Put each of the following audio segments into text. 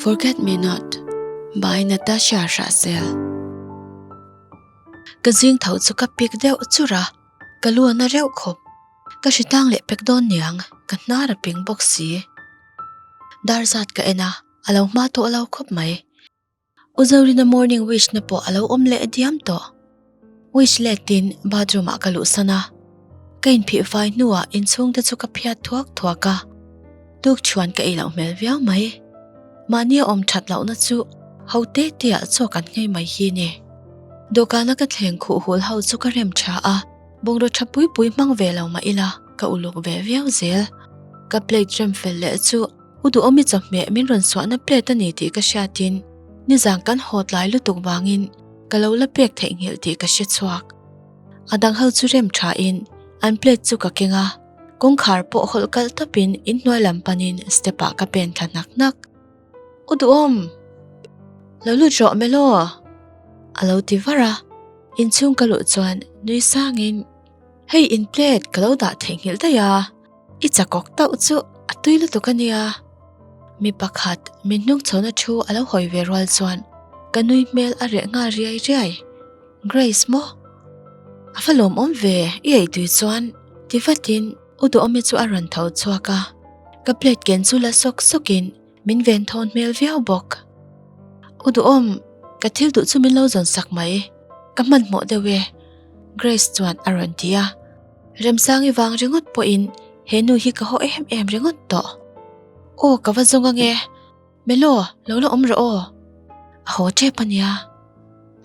Forget Me Not by Natasha Hrahsel. Ka zing tho chu ka pik deuh chur a, ka lu a na reuh khawp. Ka hritlang leh pek dawn niang, ka hnar a ping bawk si. Dar zat ka en a, a lo hma tawh lo khawp mai. U Zorina morning wish na pawh a lo awm leh diam tawh. Wish letin bathroom ah ka luhsan a, ka inphih fai hnuah inchhung te chu ka phiat thuak thuak a, tukchhuan ka ei loh hmel viau mai. Mahni a awm that lohna chu ho te te ah chaw kan nghei mai hi ni. Dawhkana ka thleng khuh hul ho chu ka rem tha a, bungraw tha pui pui hmang ve lo mah ila ka uluk ve viau zel. Ka plate rem fel leh chu U Duhawmi chawhmeh min rawn suahna plate a ni tih ka hriatin nizan kan haw tlai lutuk vangin ka lo la pek theihnghilh tih ka hre chhuak. A dang ho chu rem thain an plate chu ka keng a, kawngkhar pawh hawlh kalh tawpin inhnuai lam panin step ah ka pen thla hnak hnak. U Duhawm! Lo lut rawh Melo! A lo ti var a, inchhung ka luh chuan nui sangin Hei in plate ka lo dah theihnghilh daih a. I chakawk tauh chu a tui lutuk a nia. Mi pakhat min hnung chhawna thu a lo hawi ve rual chuan ka nui hmel a reh nghal riai riai. Grace maw? A va lawmawm ve i ei tui chuan ti vatin U Duhawmi chu a rawn tho chhuak a, ka plate ken chu la sawk sawkin min ven thawn hmel viau bawk. U Duhawm, ka thil duh chu min lo zawn sak mai, ka hmanhmawh deuh e Grace chuan a rawn ti a. Remsangi vang ringawt pawhin he nu hi ka haw em em ringawt tawh. Aw ka va zawng ange, Melo lo la awm rawh aw. A haw tep a nia.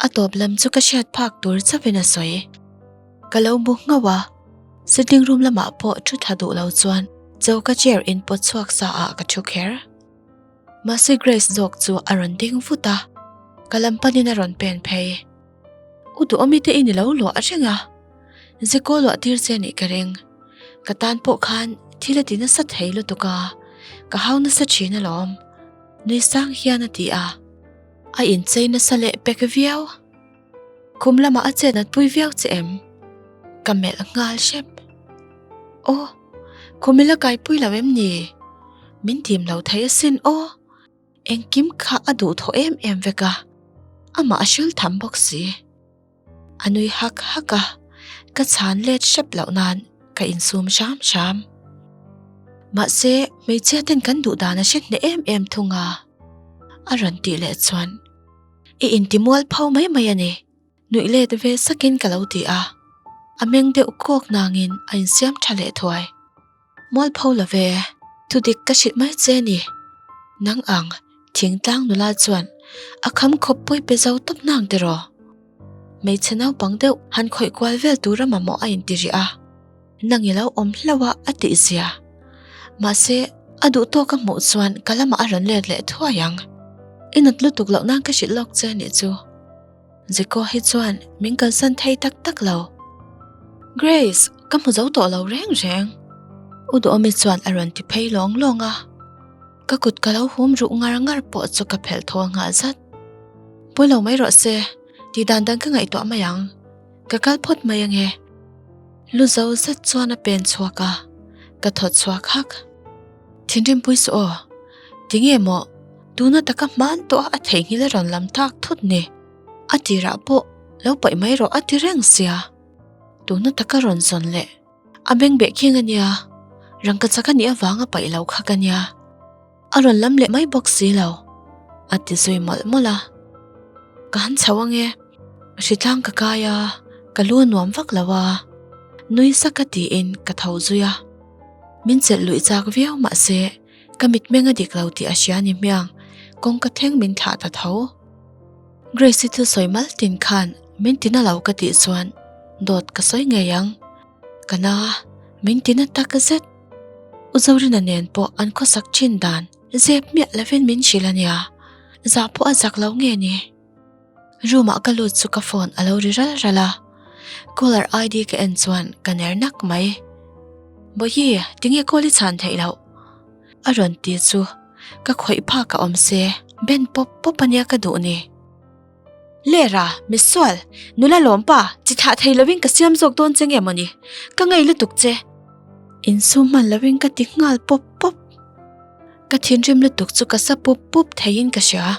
A tawp lam chu ka hriat phak tur chauhin a sawi. Ka lo bu nghauh a, sitting room lamah pawh thu thla duh lo chuan choka chair in pawt chhuak sa ah ka thu kher. Mahse Grace zawk chu a rawn ding vut a, ka lam panin a rawn pen phei. U duhawmi te in i lo luah reng a, Ziko luah tir che nih ka ring. Ka tan pawh khan thil a ti nasa thei lutuk a, ka hau nasa thin alawm. Nui sang hian a ti a, a inchei nasa leh pek viau. Khum lamah a chet nat pui viau che em? Ka melh nghal hrep. Aw, khum i la kaipui lo em ni? Min tim lo thei asin aw. Engkim kha a duhthawh em em vek a, amah a hril tham bawk si. A nui hak hak a, ka chhan let hrep loh nan ka insum hram hram. Mahse, hmeichhia ten kan duh dan a hre hneh em em thung a, a rawn tih leh chuan i intimual pho mai mai a ni. Nuih let ve sakin ka lo ti a, a meng deuh kawk nangin a insiam tha leh thuai. Mualpho lo ve, thudik ka hrilh mai che ni. Nang ang, thingtlang nula chuan a kham khawp pawi pe zo tawp nang tiraw? Hmeichhe naupang deuh han khawih kual vel tura mamawh a inti rih a, nang i lo awm hlauh a a tih zia. Mahse, a duh tawk a hmuh chuan ka lamah a rawn let leh thuai ang. I nat lutuk loh nan ka hrilh lawk che nih chu. Ziko hi chuan min kalsan thei tak tak lo. Grace, ka hmu zo tawh lo reng reng. U Duhawmi chuan a rawn ti phei lawng lawng a. Ka kut ka lo hum ruh ngar ngar pawh chu ka phelh thawl nghal zat. Pawi lo mai rawh se, tih dan dan ka ngaihtuah mai ang. Ka kal phawt mai ange. Lu zo zet chuan a pen chhuak a, ka thawt chhuak hak. Thinrimpui suh aw, tinge maw tuna taka hman tawh a a theihnghilh a rawn lam tak thut ni? A tirah pawh lo paih mai rawh a ti reng sia, tuna taka rawn zawn leh a beng beh khing a nia, rangka chak a nih avanga paih lo kha ka nia, a rawn lam leh mai bawk si lo, a ti zui mawlh mawlh a. Ka han chho ange, hritlang ka kai a, ka lu a nuam vak lo a, nui sak a tiin ka tho zui a. Min chelh luih chak viau mahse ka mitmeng a dik lo tih a hria ni hmiang, kawngka thleng min thlah ta tho. Grace-i thil sawi mal tin khan min tina lo ka tih chuan dawt ka sawi ngei ang. Ka na, min tina tak zet. U Zorina nen pawh an khawsak thin dan zep miah lovin min hrilh a nia, zah pawh a zak lo nge ni? Room ah ka lut chu ka phone a lo ri ral ral a, caller ID ka en chuan ka ner nak mai. Bawihi, tinge call i chhan theih loh? A rawn ti chu ka khawih phak a awm se, ben pawp pawp a nia ka duh ni. Lera, misual, nula lawm pa, chi thlah thei lovin ka siam zawk dawn che nge mawni? Ka ngei lutuk che. Insum hman lovin ka ti nghal pawp pawp. Ka thinrim lutuk chu ka sa pup pup theiin ka hria.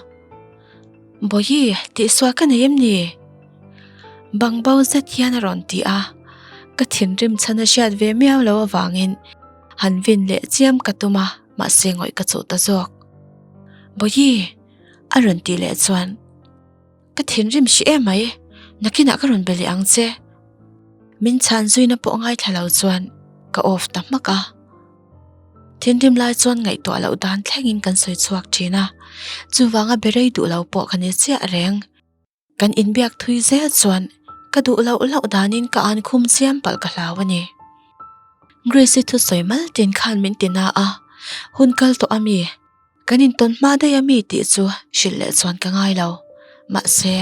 Bawihi, tihsual ka nei em ni? Bang bo zet hian a rawn ti a, ka thinrim chhan a hriat ve miau lo avangin han vin leh chiam ka tum a, mahse ngawih ka chuh ta zawk. Bawihi, a rawn tih leh chuan ka thinrim hrih em mai, nakinah ka rawn be leh ang che. Min chhan zuina pawh ngaithla lo chuan ka off ta hmak a. Thinrim lai chuan ngaihtuah loh dan thlengin kan sawi chhuak thin a, chuvanga be rei duh lo pawh ka ni chiah reng. Kan inbiak thui zel chuan ka duh loh loh danin ka an khum chiam palh ka hlau a ni. Grace-i thusawi mal tin khan min ti na a, hun kal tawh a mi? Kan intawn hma daih a mi tih chu hrilh leh chuan ka ngai lo. Mahse,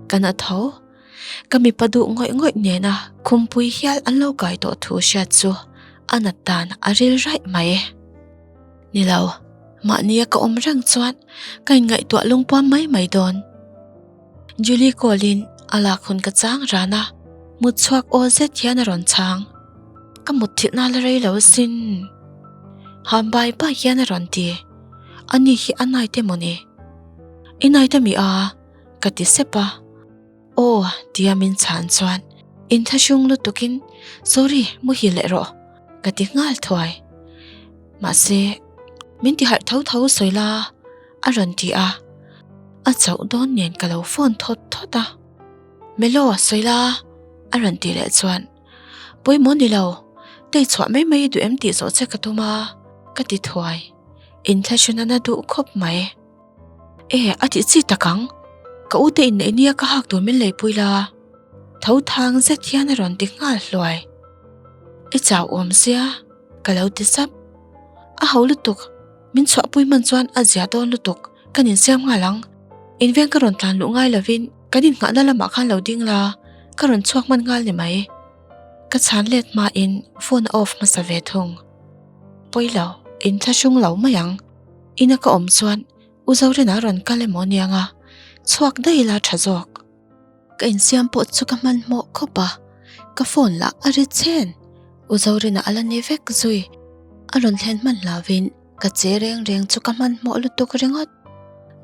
ka na tho. Ka mipa duh ngawih ngawih nena khumpui hial an lo kai tawh thu hriat chu a nat dan a ril raih mai. Ni lo, mahnia ka awm reng chuan ka inngaihtuah lungpuam mai mai dawn. Julie call in a lak hun ka chang ran a, mut chhuak aw zet hian a rawn chhang. Ka mut thilh na la rei lo sin. Ham bai bai hian a rawn ti. Ani hi a night emaw ni? I night ami a? Ka ti sep a. Aw tia min chhan chuan inthlahrung lutukin sorry muhil leh rawh ka ti nghal thuai. Mahse min ti harh tho tho sawi la a rawn ti a, a chauh dawn nen ka lo phone thawt thawt a. Melo sawi la a rawn tih leh chuan pawimawh ni lo, tei chhuah mai mai i duh em tih zawh che ka tum a ka ti thuai. Inthlahrun a na duh khawp mai. E, a tih chi tak ang. Ka u te inneih nia ka hak tur min leipui la. Tho thang zet hian a rawn ti nghal hluai. I chau awm sia, ka lo ti sap. A ho lutuk, min chhuahpui hman chuan a zia dawn lutuk, kan insiam nghal ang. Inveng ka rawn tlan luh ngai lovin kan innghahna lamah khan lo ding la, ka rawn chhuak hman nghal ni mai. Ka chhan let hmain phone a off hmasa ve thung. Pawi lo, inthlahrung lo mai ang. Ina ka awm chuan U Zorina rawn kal emaw aniang a, chhuak daih ila tha zawk. Ka insiam pawh chu ka hmanhmawh khawp a, ka phone lah a ri chhen. U Zorina a la ni vek zui. A rawn thlen hman hlauvin ka che reng reng chu ka hmanhmawh lutuk ringawt.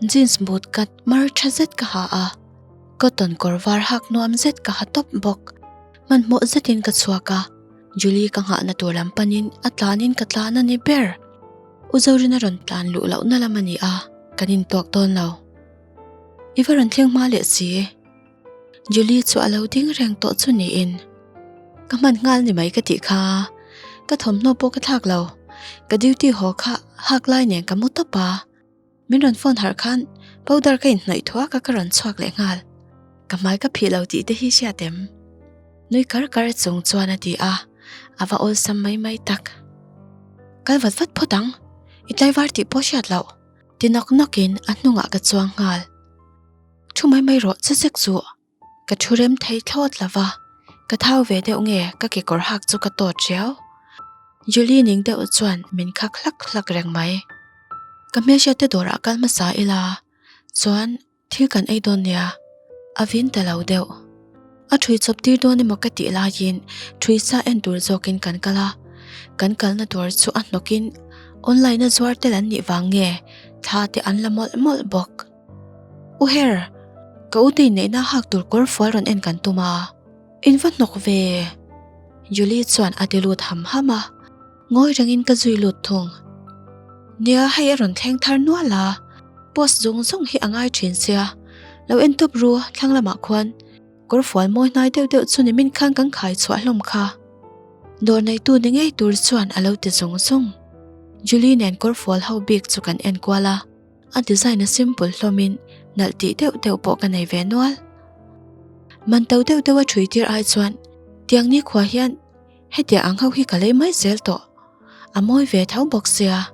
Jeans boot cut mar tha zet ka ha a, cotton kawr var hak nuam zet ka ha tawp bawk. Hmanhmawh zetin ka chhuak a, Julie ka nghahna tur lam panin a tlanin ka tlan a ni ber. U Zorina rawn tlan luh lohna lam a ni a, kan intawk dawn lo. I va rawn thleng hma leh si. Julie chu a lo ding reng tawh chu niin. Ka hman nghal ni mai ka tih kha. Ka thawmhnaw pawh ka thlak lo. Ka duty haw kha hak lai nen ka mu tawp a. Min rawn phone harh khan powder ka inhnawih thuak a ka rawn chhuak leh nghal. Ka hmai ka phih lo tih te hi hriat em? Nui kar kar chung chuan a ti a, a va awlsam mai mai tak. Kal vat vat phawt ang, i tlaivar tih pawh hriat loh. Ti nawk nawkin a hnungah ka chuang nghal. Thu mai mai rawh che zek chu. Ka thu rem thei thlawt lo va, ka thau ve deuh nge ka kekawr hak chu ka tawt riau. Julie ning deuh chuan min khak hlak hlak reng mai. Ka hmelhriat te dawrah kal hmasa ila chuan thil kan ei dawn nia, a vin ta lo deuh. A ṭhui chawp tir dawn emaw ka tih laiin ṭhui sa en tur zawkin kan kal a, kan kalna dawr chu a hnawkin online a zuar tel an nih vang nge thla te an la mawlh mawlh bawk. U Her, ka u te inneihna hak tur kawr fual rawn en kan tum a, in va hnawk ve. Julie chuan a ti lut ham ham a, ngawi rengin ka zui lut thung. Nia hei a rawn thleng thar nual a, post zawng zawng hi a ngai thin sia, lo en tawp ru thlang lamah khuan kawr fual mawi hnai deuh deuh chu nimin khan kan khai chhuah hlawm kha. Dawr neitu ni ngei tur chuan a lo ti zawng zawng. Julie nen kawr fual ho bik chu kan en kual a. A design a simple hlawmin nalh tih deuh deuh pawh ka nei ve nual. Man to deuh deuh a thui tir ai chuan tiang nikhua hian hetiang ang ho hi ka lei mai zel tawh. A mawi ve tho bawk sia.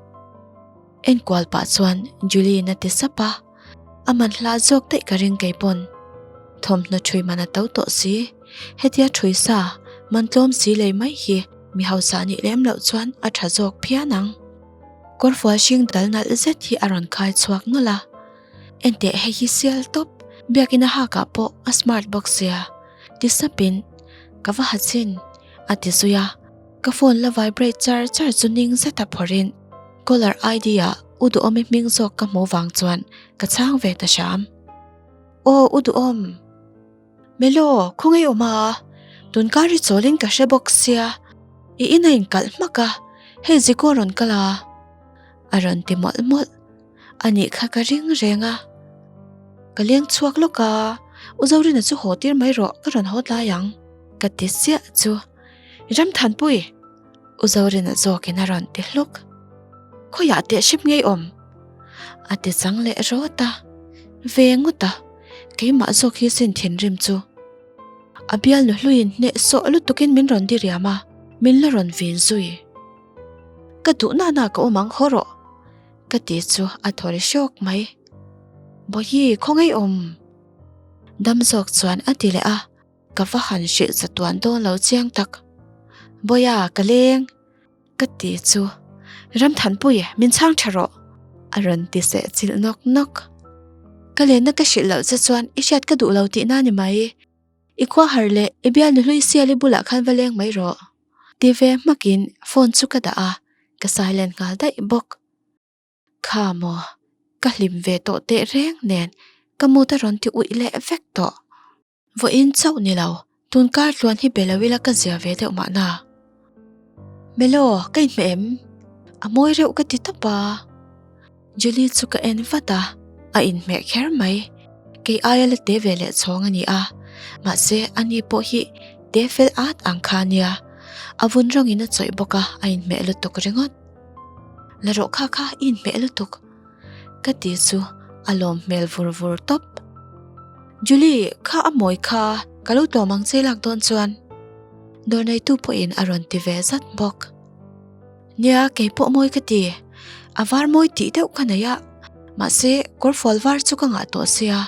Enkual pah chuan Julie in a ti sap a, a man hla zawk daih ka ring kei pawn. Thawmhnaw thui man a to tawh si, hetia thui sa man tlawm si lei mai hi mi hausa nih lem loh chuan a tha zawk phian ang. Kawrfual hring dal nalh zet hi a rawn khai chhuak nawlh a, Enteh hei hi sial tawp, biakina hakah pawh a smart bawk sia, ti sapin ka va ha chin a ti zui a, ka phone la vibrate char char chu ning zeta phawrhin caller ID ah. U Duhawmi hming zawk ka hmuh vang chuan ka chhang ve ta hram. Aw U Duhawm! Melo, khawngaih awm a, tunkar hi chawlin ka hre bawk sia, i in a inkalh hmak a, hei Ziko a rawn kal a, a rawn ti mawlh mawlh. A nih kha ka ring reng a, ka leng chhuak lawk a, U Zorina chu haw tir mai rawh, ka rawn haw tlai ang, ka ti chiah chu. Ramthanpui! U Zorina zawkin a rawn ti hluk. Khawiah teh hrep ngei awm? A ti chang leh rawt a, ve ngawt a. Keimah zawk hi sin thinrim chu. A bialnu hluiin hneh sawh lutukin min rawn diriam a, min la rawn vin zui. Ka duh nana ka awm ang haw rawh, ka ti chu a thaw ri hrawk mai. Bawihi, khawngaih awm? Dam zawk chuan a ti leh a, ka va han hrilh chatuan dawn lo chiang tak. Bawiha, ka leng. Ka ti chu, Ramthanpui, min chhang tha rawh, a rawn ti seh chilh nawk nawk. Ka lenna ka hrilh loh che chuan i hriat ka duh lo tihna ni mai. I khua har leh i bialnu hlui siali bulah khan va leng mai rawh, ti ve hmakin phone chu ka dah a, ka silent nghal daih bawk. Kha maw, ka hlim ve tawh tehreng nen ka mood a rawn ti uih leh vek tawh. Vawiin chauh ni lo, tun kar tluan hi be lo ila ka zia ve deuh mahna. Melo, ka inhmeh em? A mawi reuh ka ti tawp a. Julie chu ka en vat a, a inhmeh kher mai. Kei aia la te ve leh chhawng a ni a, mahse ani pawh hi te fel at ang kha a nia. A vun rawngin a chawih bawk a, a inhmeh lutuk ringawt. La rawh kha kha, i inhmeh lutuk. Ka ti chu a lawm hmel vur vur tawp. Julie, kha a mawi kha, ka lo tlawm ang che lak dawn chuan. Dawr neitu pawhin a rawn ti ve zat bawk. Nia, kei pawh mawi ka ti. A var mawi tih deuh ka nei a, mahse kawrfual var chu ka ngah tawh sia.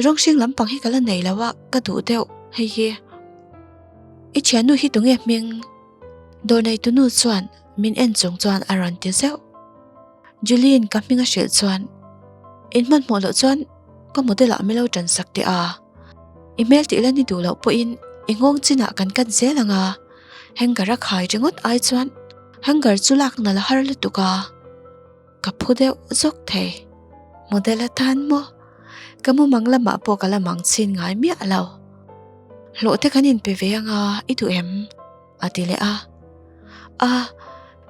Rawng hring lampang hi ka la nei lo a, ka duh deuh hei hi. I thiannu hi tunge hming? Dawr neitunu chuan min en chung chuan a rawn ti zeuh. Julie-in ka hming a hrilh chuan, In hmanhmawh loh chuan ka model ah min lo tan sak teh a. I hmel tih la ni duh loh pawhin i nghawng chinah kan cut zel ang a. Hanger a khai ringawt ai chuan hanger chu lak nal a har lutuk a. Ka phu deuh zawk thei. Model atan maw? Ka mumang lamah pawh ka la mang chhin ngai miah lo. Hlawh te kan inpe ve anga i duh em? A ti leh a. A,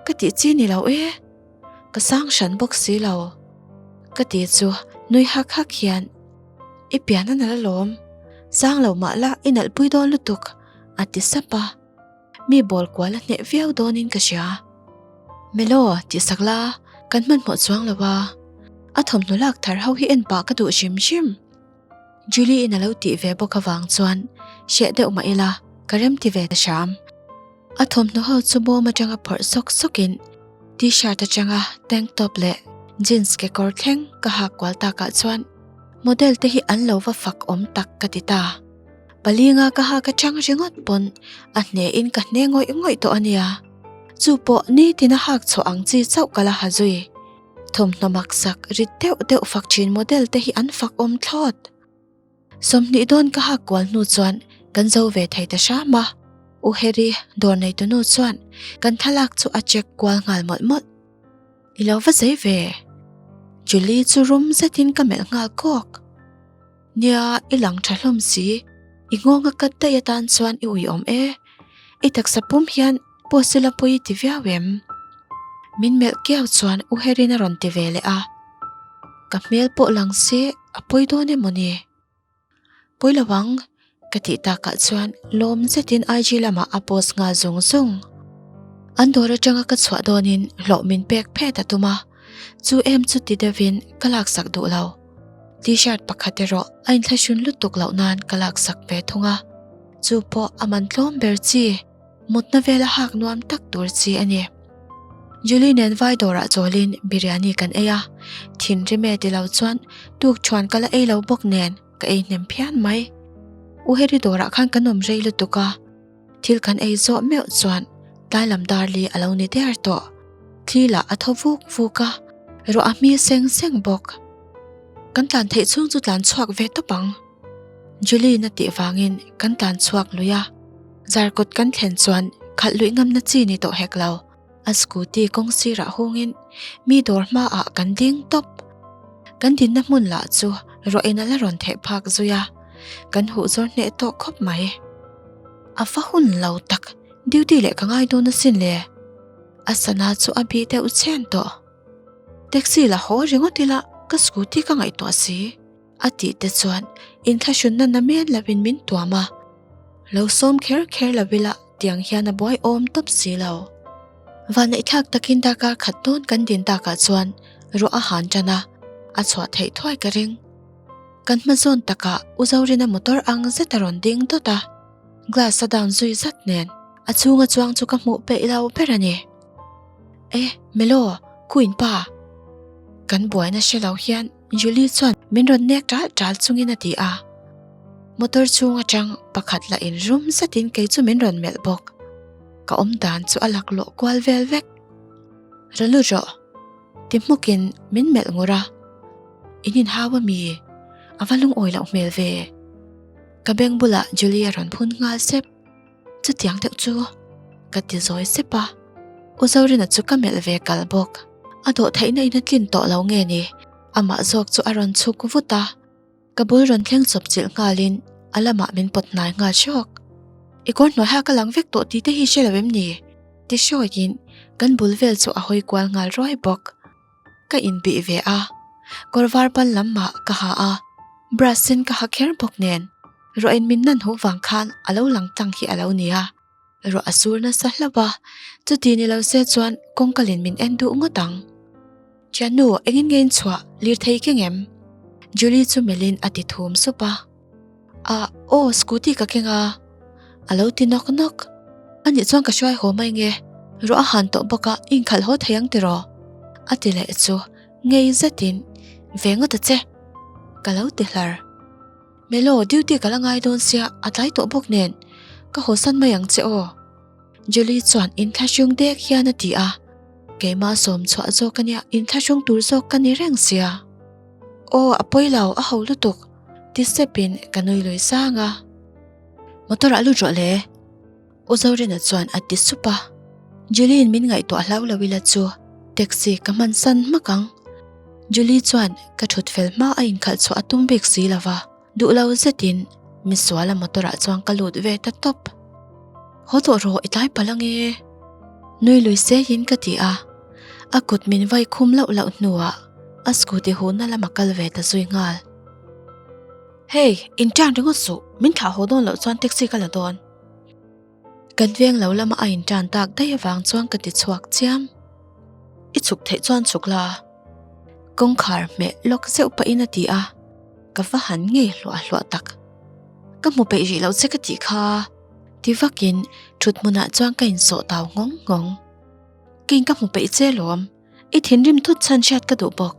ka tih chi ni lo e. Ka sang hran bawk si lo. Ka ti chu nui hak hak hian, I pian a nalh alawm. Sang lo mah la i nalh pui dawn lutuk, a ti sap a. Mi bawl kual a hneh viau dawnin ka hria. Melo, tih sak la, kan hmanhmawh chuang lo a. A thawmhnaw lak thar ho hi en pah ka duh hrim hrim. Julie in a lo tih ve bawk avang chuan hreh deuh mah ila ka rem ti ve ta hram. A thawmhnaw ho chu bawm atanga phawrh sawk sawkin t-shirt atanga tank top leh jeans kekawr thleng ka hak kual takah chuan model te hi an lo va fak awm tak ka ti ta. Palinga ka hak atang ringawt pawn a hnehin ka hne ngawih ngawih tawh a nia. Chu pawh nitin a hak chhuah ang chi chauh ka la ha zui. Thawmhnaw maksak rit deuh deuh fak thin model te hi an fak awm thlawt. 20 dawn ka hak kual hnu chuan kan zo ve thei ta hram a, U Harry dawr neitu nu chuan kan thlalak chu a check kual nghal mawlh mawlh. I lo va zei ve. Julie chu rum zetin ka melh nghal kawk. Nia, i lang tha hlawm si. I nghawng a kat daih atan chuan i uiawm e. I taksa pum hian post ila pawi i ti viau em? Min melh kiau chuan U Herin a rawn ti ve leh a. Ka hmel pawh lang se a pawi dawn emaw ni? Pawi lo ang, ka tih takah chuan lawm zetin IG lamah a post nghal zung zung. An dawr atanga ka chhuah dawnin hlawh min pek phet a tum a, chu em chu ti deuhin ka laksak duh lo. T-shirt pakhat erawh a inthlahrun lutuk loh nan ka laksak ve thung a, chu pawh a man tlawm ber chi, mutna vela hak nuam tak tur chi a ni. Julie nen vai dawrah chawlin biryani kan ei a, thinrim e ti lo chuan tukṭhuan ka la ei lo bawk nen ka ei hnem phian mai. U Harry dawrah khan kan awm rei lutuk a, Thil kan ei zawh meuh chuan tlailam darli a lo ni der tawh. Thli lah a thaw vuk vuk a, ruah a hmi seng seng bawk. Kan tlan theih chhung chu tlan chhuak ve tawp ang. Julie-in a tih vangin kan tlan chhuak lui a, zarkawt kan thlen chuan khalh luih ngamna chi ni tawh hek lo. A scooty kawng sirah hungin mi dawr hmaah kan ding tawp. Kan dinna hmun lah chu ruah in a la rawn theh phak zui a, kan huh zawr hneh tawh khawp mai. A va hun lo tak, duty leh ka ngai dawn asin le. A sana chu a bih deuh chhen tawh. Taxi la haw ringawt ila ka scooty ka ngaihtuah si. A tih te chuan inthlahrunna namen lovin min tuam a, lo sawm kher kher lo ila tiang hian a buai awm tawp si lo. Vanneihthlak takin darkar khat dawn kan din takah chuan ruah a han tan a, a chhuah theih thuai ka ring. Kan hma zawn takah U Zorina motor ang zet a rawn ding dawt a, glass a down zui zat nen a chhunga chuang chu ka hmuh peih lo ber a ni. E, Melo, Queen pa! Kan buaina hre lo hian Julie chuan min rawn nek ṭal ṭal chungin a ti a. Motor chhung aṭang pakhat la inrum zetin kei chu min rawn melh bawk. Ka awm dan chu a laklawh kual vel vek. Ra lut rawh, ti hmukin min melh ngur a. In inhau a mi? A va lungawi loh hmel ve. Ka beng bulah Julie a rawn phun nghal sep. Chutiang deuh chu ka ti zawi sep a, U Zorina chu ka melh ve kal bawk. A dawh theihna in a tlin tawh lo nge ni? Amah zawk chu a rawn chhuk vut a, ka bul rawn thleng chawp chilh nghalin a lamah min pawt hnai nghal hrawk. I kawr hnuai ha ka lang vek tawh tih te hi hre lo em ni? Ti hrawiin kan bul vel chu a hawi kual nghal ruai bawk. Ka inbih ve a, kawr var ban lam mah ka ha a, bra sen ka ha kher bawk nen ruah in min nan huh vang khan a lo lang tlang hi a lo ni a, ruah a sur nasa hlauh a, chuti ni lo se chuan kawngkalin min en duh ngawt ang. Thiannu, engin nge in chhuah lirthei keng em? Julie chu melhin a ti thum sup a. Ah, aw, scooty ka keng a. A lo ti nawk nawk. Anih chuan ka hruai haw mai nge, ruah a han tawh bawk a, i inkhalh haw thei ang tiraw? A ti leh chu ngei zetin, Ve ngawt a che. Ka lo ti hlar. Melo, duty ka la ngai dawn sia, a tlai tawh bawk nen, ka hawsan mai ang che aw. Julie chuan inthlahrung dek hian a ti a, Keimah sawm chhuah zawk a nia, inthlahrung tur zawk ka ni reng sia. Aw, a pawi lo, a ho lutuk, ti sepin ka nui lui sang a. Motor ah lut rawh le, U Zorina chuan a ti sup a. Julie-in min ngaihtuah hlau lo ila chu taxi ka hman san hmak ang. Julie chuan ka thut fel hma a inkhalh chhuah a tum bik si lo va, duh lo zetin misuala motor ah chuan ka lut ve ta tawp. Haw tawh rawh, i tlai palh ange. Nui lui seiin ka ti a, a kut min vai khum lauh lauh hnuah a scooty huhna lam a kal ve ta zui nghal. Hey, in tan ringawt suh, min thlah haw dawn loh chuan taxi ka la dawn. Kan veng lo lama a in tan tak daih avang chuan ka ti chhuak chiam. I chhuk theih chuan chhuk la. Kawngkhar hmeh lawk zeuh pahin a ti a, ka va han ngei hluah hluah tak. Ka hmu peih rih loh che ka tih kha. Ti vakin thut hmunah chuan ka insawh tau nghawng nghawng. Keiin ka hmu peih che lawm, i thinrim thut chhan hriat ka duh bawk,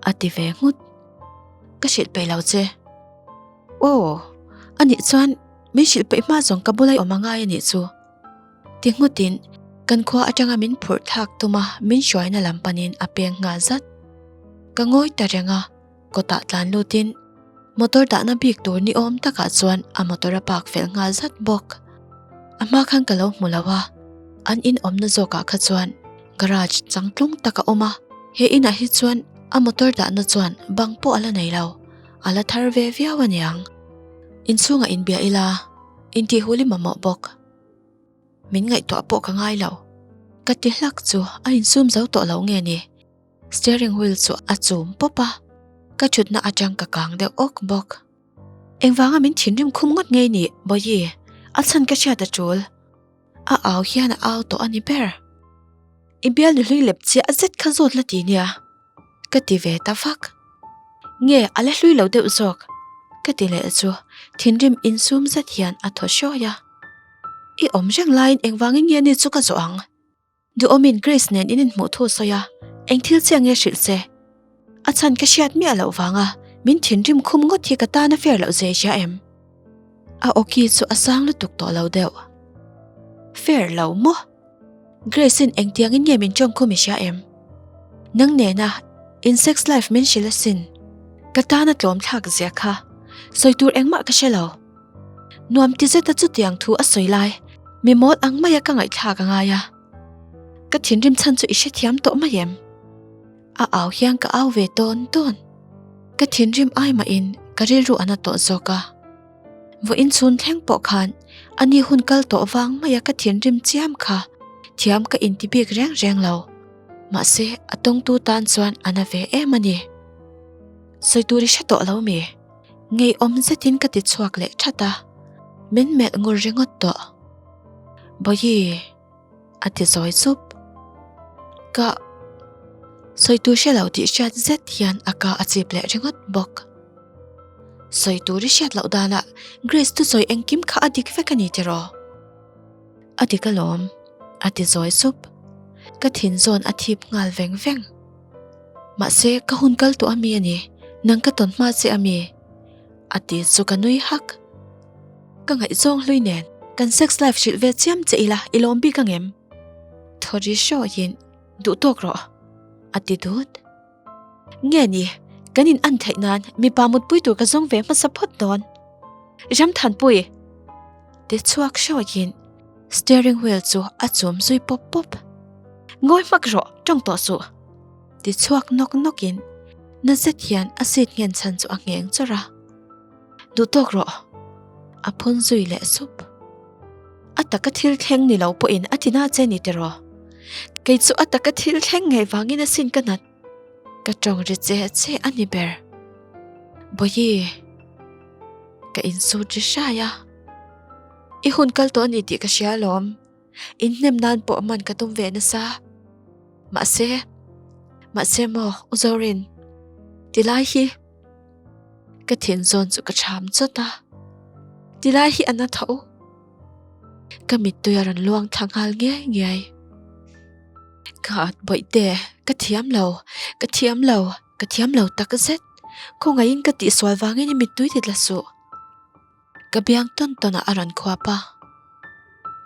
a ti ve nghut. Ka hrilh peih lo che. Aw, anih chuan min hrilh peih hma zawng ka bula awm a ngai anih chu. Ti nghutin kan khua atanga min phurh thlak tuma min hruaina lam panin a peng nghal zat. Ka ngawi ta reng a. Kawtah tlan lutin motor dahna bik tur ni awm takah chuan a motor a park fel nghal zat bawk. A hma khan ka lo hmu lo a, an in awmna zawkah kha chuan garage changtlung tak a awm a, he inah hi chuan a motor dahna chuan bang pawh a la nei lo, a la thar ve viau a niang. Inchhungah inbia ila, intihhul i mamawh bawk. Min ngaihtuah pawh ka ngai lo. Ka ti hlak chu a insum zo tawh lo nge ni? Steering wheel chu a chum pawp a, ka thutna atang ka kang deuh awk bawk. Engvanga min thinrim khum ngawt ngei ni Bawihi, a chhan ka hriat a tul. A au hian a au tawh a ni ber. I bialnu hlui lep chiah zet kha zawt la ti nia, ka ti ve ta vak. Nge a la hlui lo deuh zawk? Ka ti leh chu thinrim insum zet hian a thaw hrawi a. I awm reng laiin engvangin nge ni chu ka zawh ang? Duhawmin Grace nen in inhmuh thu sawi a, eng thil chiah nge hrilh che? A chhan ka hriat miah loh vanga min thinrim khum ngawt hi ka tan a fair loh zia i hria em? A awki chu a sang lutuk tawh lo deuh. Fair lo maw? Grace-in engtiangin nge min tawng khum i hria em? Nang nena in sex life min hrilh asin. Ka tan a tlawm thlak zia kha sawi tur engmah ka hre lo. Nuam ti zeta chutiang thu a sawi lai, mi mawl ang maia ka ngaihthlak a ngai a. Ka thinrim chhan chu i hrethiam tawh mai em? A au hian ka au ve tawn tawn. Ka thinrim ai mahin ka rilru a na tawh zawk a. Vawiin chhun thleng pawh khan a ni hun kal tawh vang maia ka thinrim chiam kha thiam ka inti bik reng reng lo. Mahse a tawngtu tan chuan a na ve em a ni. Sawi tur i hre tawh lo mi? Ngeiawm zetin ka ti chhuak leh that a, min melh ngur ringawt tawh. Bawihi. A ti zawi chup. Ka sawi tur hre lo tih hriat zet hian a ka a chip leh ringawt bawk. Sawi tur i hriat loh danah Grace thusawi engkim kha a dik vek a ni tiraw? A dik alawm, a ti zawi sup. Ka thin zawn a thip nghal veng veng. Mahse ka hun kal tawh ami a ni, nang ka tawn hma che ami? A ti chu ka nui hak. Ka ngaihzawng hlui nen kan sex life hrilh ve chiam che ila i lawm bik ang em? Thaw ri hrawhin duh tawk rawh a ti dut. Nge ni, kan in an theih nan mipa mutpui tur ka zawng ve hmasa phawt dawn. Ramthanpui! Ti chhuak hrawhin steering wheel chu a chum zui pawp pawp. Ngawi hmak rawh, tawng tawh suh! Ti chhuak nawk nawkin na zet hian a seat nghen chhan chu a ngheng chawrh a. Duh tawk rawh. A phun zui leh sup. A taka thil thleng ni lo pawhin a ti na che ni tiraw? Kei chu a taka thil thleng ngei vangin asin ka nat. Ka tawng ri che che a ni ber. Bawihi. Ka insut ri hrai a. I hun kal tawh a ni tih ka hria alawm. Inhnem nan pawh man ka tum ve nasa. Mahse, mahse maw U Zorin, tilai hi ka thin zawn chu ka cham chawt a, tilai hi a na tho. Ka mittui a rawn luang thla nghal ngiai ngiai. Ka at bawihte, ka thiam lo, ka thiam lo, ka thiam lo tak zet. Khawngaihin ka tihsual vangin i mittui ti tla suh. Ka biang tawn tawnah a rawn khuap a,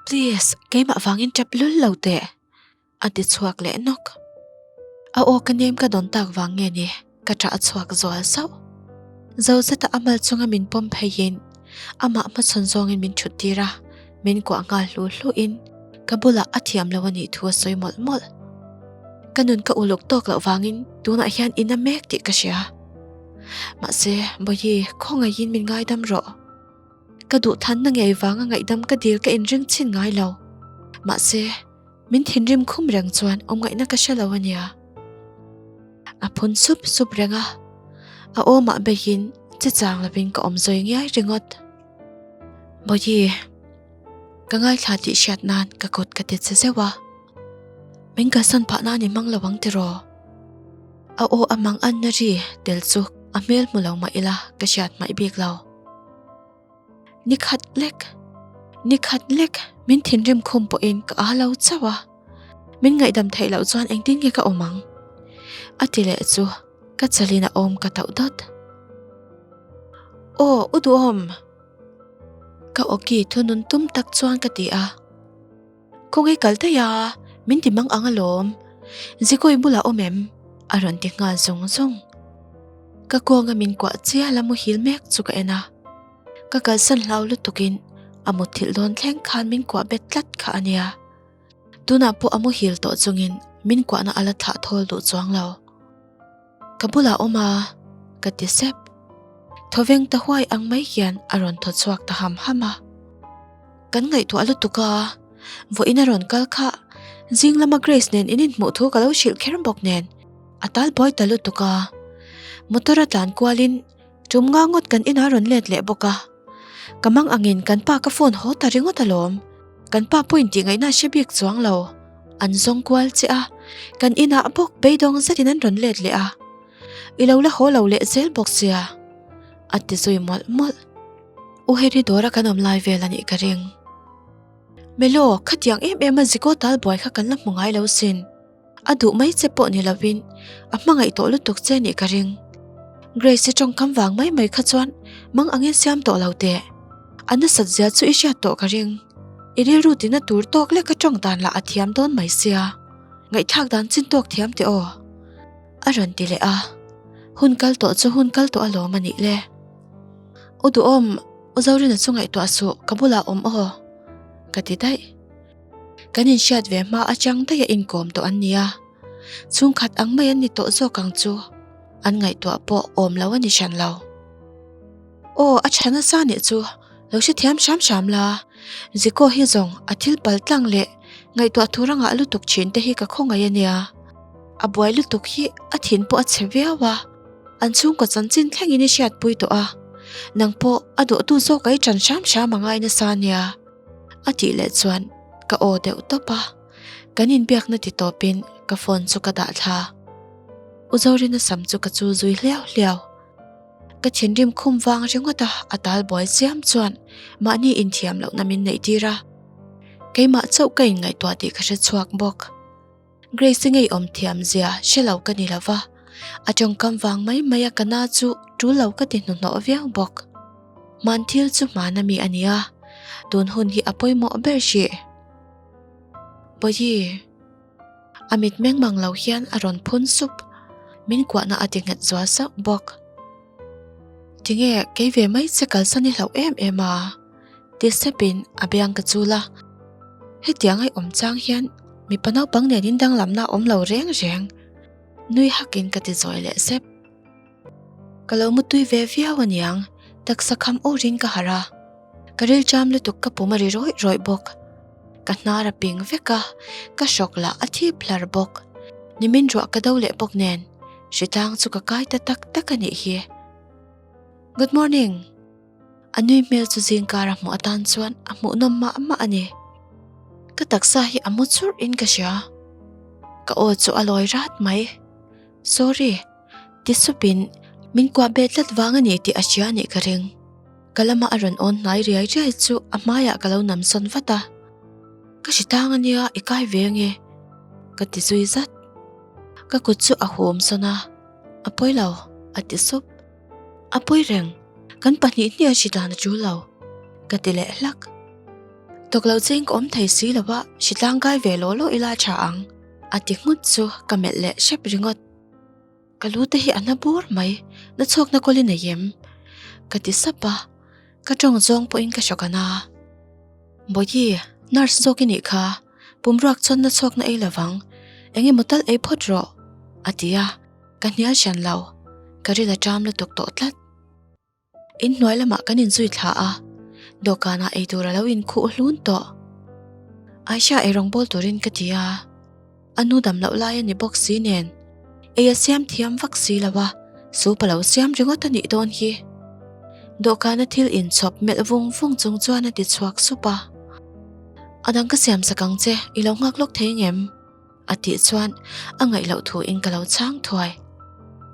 Please, keimah vangin tap lul lo teh, a ti chhuak leh nawk. A aw ka nem ka dawn tak vang nge ni, ka ṭah a chhuak zual zauh. Zo zeta a mal chunga min pawm pheiin amah hmachhawn zawngin min ṭhut tir a, min kuah nghal hlu hluin ka bulah a thiam lo a nih thu a sawi mawlh mawlh. Ka nun ka uluk tawk loh vangin tunah hian in a mek tih ka hria. Mahse, Bawihi, khawngaihin min ngaidam rawh. Ka duhthanna ngei vanga ngaihdam ka dil ka inring chhin ngai lo. Mahse, min thinrim khum reng chuan awmngaihna ka hre lo a nia. A phun sup sup reng a, a awmah beihin che chang lovin ka awm zawi ngiai ringawt. Bawihi, ka ngaithla tih hriat nan ka kut ka ti che zeuh a. Min kalsan phah nan i hmang lo ang tiraw? A aw a mang anna ri tel chu a hmel hmu lo mah ila ka hriat hmaih bik lo. Ni khat lek, ni khat lek min thinrim khum pawhin ka aa lo chauh a, min ngaihdam theih loh chuan engtin nge ka awm ang? A ti leh chu ka chalin a awm ka tauh dawt. Aw u duhawm! Ka awki thunun tum tak chuan ka ti a. Khawngaih kal daih a, min ti mang ang alawm. Zikawih bulah awm em? A rawn ti nghal zung zung. Ka kawnga min kuah chial a muhil mek chu ka en a. Ka kalsan hlau lutukin a mutthilh dawn thleng khan min kuah bet tlat kha a nia. Tunah pawh a muhil tawh chungin min kuahna a la thlah thawl duh chuang lo. Ka bulah awm a, ka ti sep. Thawveng ta huai ang mai hian a rawn thaw chhuak ta ham ham a. Kan ngaihtuah lutuk a, vawiin a rawn kal kha zing lama Grace nen in inhmuh thu ka lo hrilh kher bawk nen a tal buai ta lutuk a. Motor a tlan kualin tum nga ngawt kan inah a rawn let leh bawk a. Ka mang angin kan pa ka phone haw ta ringawt alawm. Kan pa pawhin tih ngaihna a hre bik chuang lo. An zawng kual che a, kan inah bawk beidawng zetin an rawn let leh a. I lo la haw lo leh zel bawk sia, a ti zui mawlh mawlh. U Harry dawra kan awm lai vel a nih ka ring. Melo, khatiang em em a Ziko tal buai kha kan la hmu ngai lo sin. A duh mai che pawh ni lovin a hmangaih tawh lutuk che nih ka ring. Grace-i tawngkam vang mai mai kha chuan mang angin siam tawh lo teh. A nasat zia chu i hriat tawh ka ring. I rilru tina tur tawk lek a tawng dan lah a thiam dawn mai sia. Ngaihthlak dan chin tawk thiam teh aw. A rawn ti leh a. Hun kal tawh chu hun kal tawh alawm a nih le. U duhawm, U Zorina chu ngaihtuah suh, ka bulah awm aw. Ka ti daih. Kan inhriat ve hma atang daih a inkawm tawh an nia. Chhungkhat ang mai an ni tawh zawk ang chu. An ngaihtuah pawh awm lo a ni hran lo. Aw, a tha nasa nih chu, lo hrethiam hram hram la. Ziko hi zawng a thil pal tlang leh ngaihtuah tur a ngah lutuk thin te hi ka khawngaih a nia. A buai lutuk hi a thin pawh a chhe viau a, an chhungkaw chanchin thlengin i hriatpui tawh a, nang pawh a dawhtu zawk a i ṭan hram hram a ngai nasa nia, a tih leh chuan ka aw deuh tawp a, kan inbiakna ti tawpin ka phone chu ka dah thla. U Zorina sam chu ka chul zui hliau hliau. Ka thinrim khum vang ringawt a, a tal buai chiam chuan mahni inthiam lohna min neih tir a, keimah chauh ka inngaihtuah tih ka hre chhuak bawk. Grace-i ngeiawm thiam zia hre lo ka ni lo va, a tawngkam vang mai mai a ka na chu tul lo ka ti hnuhnawh viau bawk. Hman thil chu hmana mi a ni a, tun hun hi a pawimawh ber hrih. Bawihi. A mit meng mang lo hian a rawn phun sup, min kuahna a ti nghet zual sauh bawk. Tinge kei ve mai che kalsan i hlauh em em a? Ti sepin a biang ka chul a. Hetiang a i awm chang hian mipa naupang nen in danglamna a awm lo reng reng. Nui hakin ka ti zawi leh sep. Ka lo mutui ve viau aniang, taksa kham urin ka harh a. Ka rilṭam lutuk ka pum a ri rawih rawih bawk. Ka hnar a ping vek a, ka hrawk lah a thip hlar bawk. Nimin ruah ka do leh bawk nen, hritlang chu ka kai ta tak tak a nih hi. Good morning! A nui hmel chu zingkar a hmuh atan chuan a hmuhnawm mah mah a ni. Ka taksa hi a mu churh in ka hria. Ka aw chu a lawi rat mai. Sorry! Ti supin min kuah bet tlat vang a ni tih a hria anih ka ring. Ka lama a rawn awn hnai riai riai chu a hmaiah ka lo nam sawn vat a. Ka hri tang ania i kai ve ange ka ti zui zat. Ka kut chu a hum sawn a, a pawi lo a ti sup. A pawi reng, kan pahnih hnih a hri dan a tul lo ka ti leh hlak. Tawk lo cheng ka awm thei si lo a, hri tlang kai ve law law ila tha ang a ti nghut chu ka melh leh hrep ringawt. Ka lu te hi a na bur mai, na chhuakna kawl i nei em? Ka ti sap a, ka tawng zawng pawhin ka hrawk a na. Bawihi, nurse zawk i nih kha, pumruak chuan na chhuakna ei lovang, eng emaw tal ei phawt rawh, a ti a, ka hnial hran lo, ka ril a ṭam lutuk tawh tlat. Inhnuai lamah kan inzui thla a, dawhkanah eitur a lo inkhuh hlun tawh. Aisha eirawng bawl turin ka ti a, a nu dam loh lai a ni bawk si nen ei a siam thiam vak si lo a, soup a lo siam ringawt a nih dawn hi. Dawhkana thil inchhawp melh vung vung chung chuan a ti chhuak sup a, A dang ka siam sak ang che, i lo nghak lawk thei ngem? A tih chuan a ngaih loh thu in ka lo chhang thuai.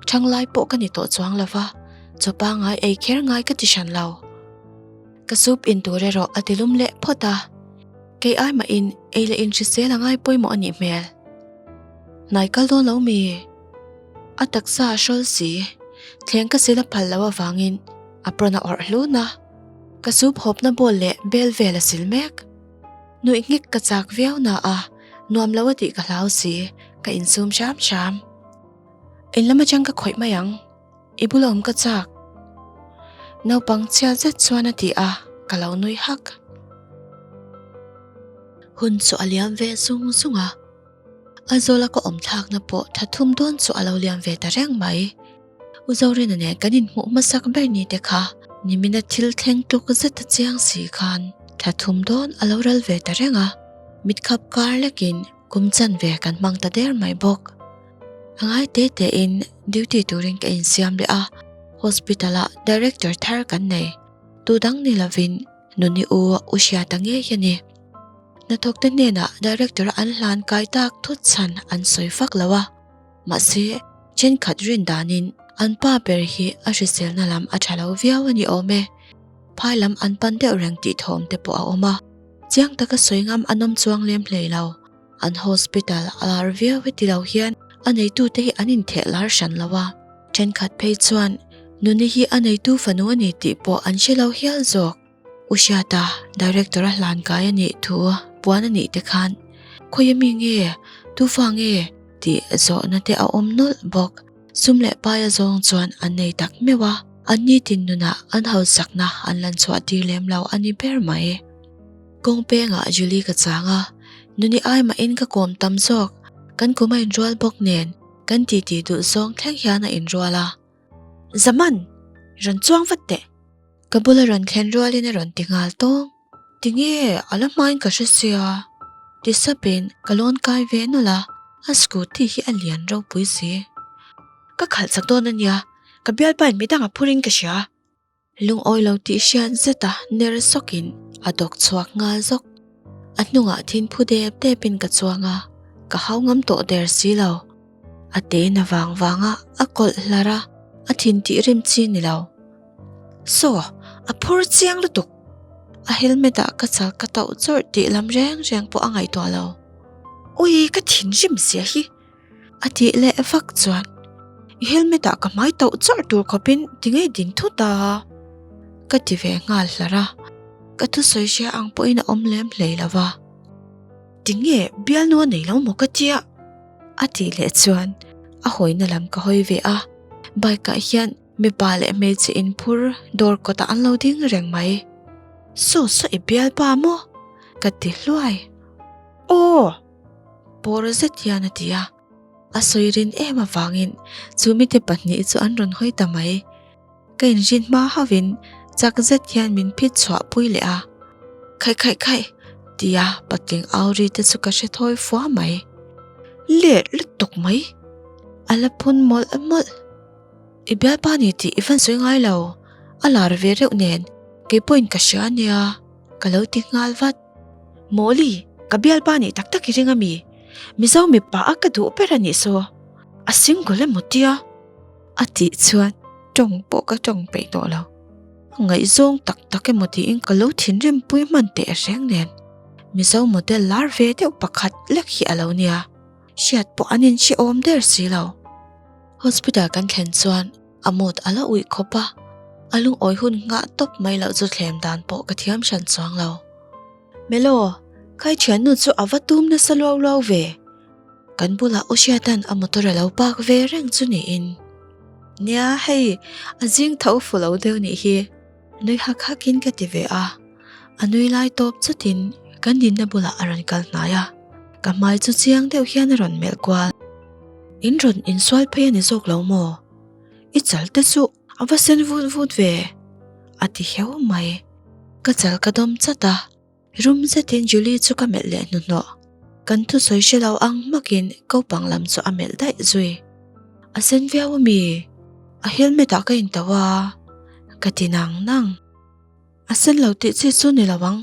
Thang lai pawh ka ni tawh chuang lo va, chaw pangai ei kher ngai ka ti hran lo. Ka soup in tur erawh a ti lum leh phawt a, kei ai mahin ei leh in hrisel a ngai pawimawh a nih hmel. Hnai kal dawn lo mi? A taksa a hrawl si, thleng ka sil a phal loh avangin apron a awrh hlun a, ka soup hawpna bowl leh bel vel a sil mek. Nuih nghek ka chak viau na a, nuam lo a tih ka hlau si, ka insum hram hram. In lam atang ka khawih mai ang, i bula awm ka chak. Naupang chhia zet chuan a ti a, ka lo nui hak. Hun chu a liam ve zung zung a, Aizawla ka awm thlakna pawh tha thum dawn chu a lo liam ve ta reng mai. U Zorina nen kan inhmuh hmasak ber ni te kha nimina thil thleng tluk zet a chiang si khan thla thum dawn a lo ral ve ta reng a, mitkhap kar lekin kum chanve kan hmang ta der mai bawk. A ngai te tein duty turin ka insiam leh a, hospital ah director thar kan nei, tu dang ni lovin Nuni u U Hriata ngei a ni. Hnathawkte hnenah director a an hlan kai tak thut chhan an sawi fak lo a. Mahse, thenkhat rin danin an pa ber hi a hriselna lam a tha lo viau a ni awm e. Phai lam an pan deuh reng tih thawm te pawh a awm a, chiang taka sawi ngam an awm chuang lem hlei lo. An hospital a lar viau e ti lo hian a neitute hi an intheh lar hran lo a, thenkhat phei chuan Nuni hi a neitu fanu a ni tih pawh an hre lo hial zawk. U Hriata, Director a hlan kai a nih thu puan a nih te khan khawi ami nge, tu fa nge tih zawhna te a awm nawlh bawk. Sum leh pai a zawng chuan an nei tak meuh a, an nitin nunah an hausakna an lan chhuah tir lem lo a ni ber mai. Kawng pengah Julie ka chang a, Nuni ai mahin ka kawm tam zawk, kan kum a inrual bawk nen kan titi duh zawng thleng hian a inrual a. Zaman! Rawn chuang vat teh! Ka bula rawn thlen rualin a rawn ti nghal tawng. Tinge a la hmain ka hre sia? Ti sapin ka lawn kai ve nawlh a, a scooty hi a lian ropui si. Ka khalh chak dawn a nia, ka bialpain midang a phurin ka hria. Lungawi lo tih hriat zeta ner sawkin a dawk chhuak nghal zawk. A hnungah thin phu dep depin ka chuang a, ka hau ngam tawh der si lo. A te na vang vang a, a kawlh hlar a, a thin tih rim chi ni lo. Saw, a phur chiang lutuk! A helmet ah ka chal ka tauh chawrh tih lam reng reng pawh a ngaihtuah lo. Ui, ka thinrim zia hi! A tih leh vak chuan i helmet ah ka hmai tauh chawrh tur khawpin tinge ding thut a? Ka ti ve nghal hlar a, ka thusawi hria ang pawhin a awm lem hlei lo va. Tinge bialnu a nei lo maw ka tia? A tih leh chuan a hawina lam ka hawi ve a, bike ah hian mipa leh hmeichhe inphur dawr kawtah an lo ding reng mai. Saw saw i bialpa maw? Ka ti hluai. Aw! Pawr zet hian a ti a, a sawi rin em avangin chu mite pahnih chu an rawn hawi ta mai. Ka inrin hma hauhin chak zet hian min phit chhuah pui leh a, Khaih khaih khaih tia patling au ri te chu ka hre thawi fua mai. Let lutuk mai! A la phun mawlh mawlh. I bialpa ni tih i van sawi ngai lo, a lar ve reuh nen keipawhin ka hria a nia ka lo ti nghal vat. Mawli, ka bialpa nih tak tak i ring a mi? Mizo mipa a ka duh ber a nih saw, a single emaw tia? A tih chuan tawng pawh ka tawng peih tawh lo. A ngaihzawng tak tak emaw tiin ka lo thinrim pui hman teh reng nen. Mizo model lar ve deuh pakhat lek hi a lo nia, hriat pawh an inhrehawm der si lo. Hospital kan thlen chuan a mood a la uih khawp a, a lungawi hun nghah tawp mai loh chu thlem dan pawh ka thiam hran chuang lo. Melo, khai thiannu chu a va tum nasa luau luau ve. Kan bulah U Hriata'n a motor a lo park ve reng chu niin. Nia hei, a zing tho fu lo deuh nih hi. Nui hak hakin ka ti ve a, a nui lai tawp chutin kan dinna bulah a rawn kal hnai a, ka hmai chu chiang deuh hian a rawn melh kual. In rawn insual phei a ni zawk lo maw? I chal te chu a va sen vut vut ve, a ti heu mai. Ka chal ka dawm chat a, rum zetin Julie chu ka melh leh hnuhnawh. Kan thusawi hre lo ang hmakin kopang lam chu a melh daih zui. A sen viau a mi? A helmet ah ka in tauh a, ka ti nang nang. A sen lo tih chi chu ni lo ang,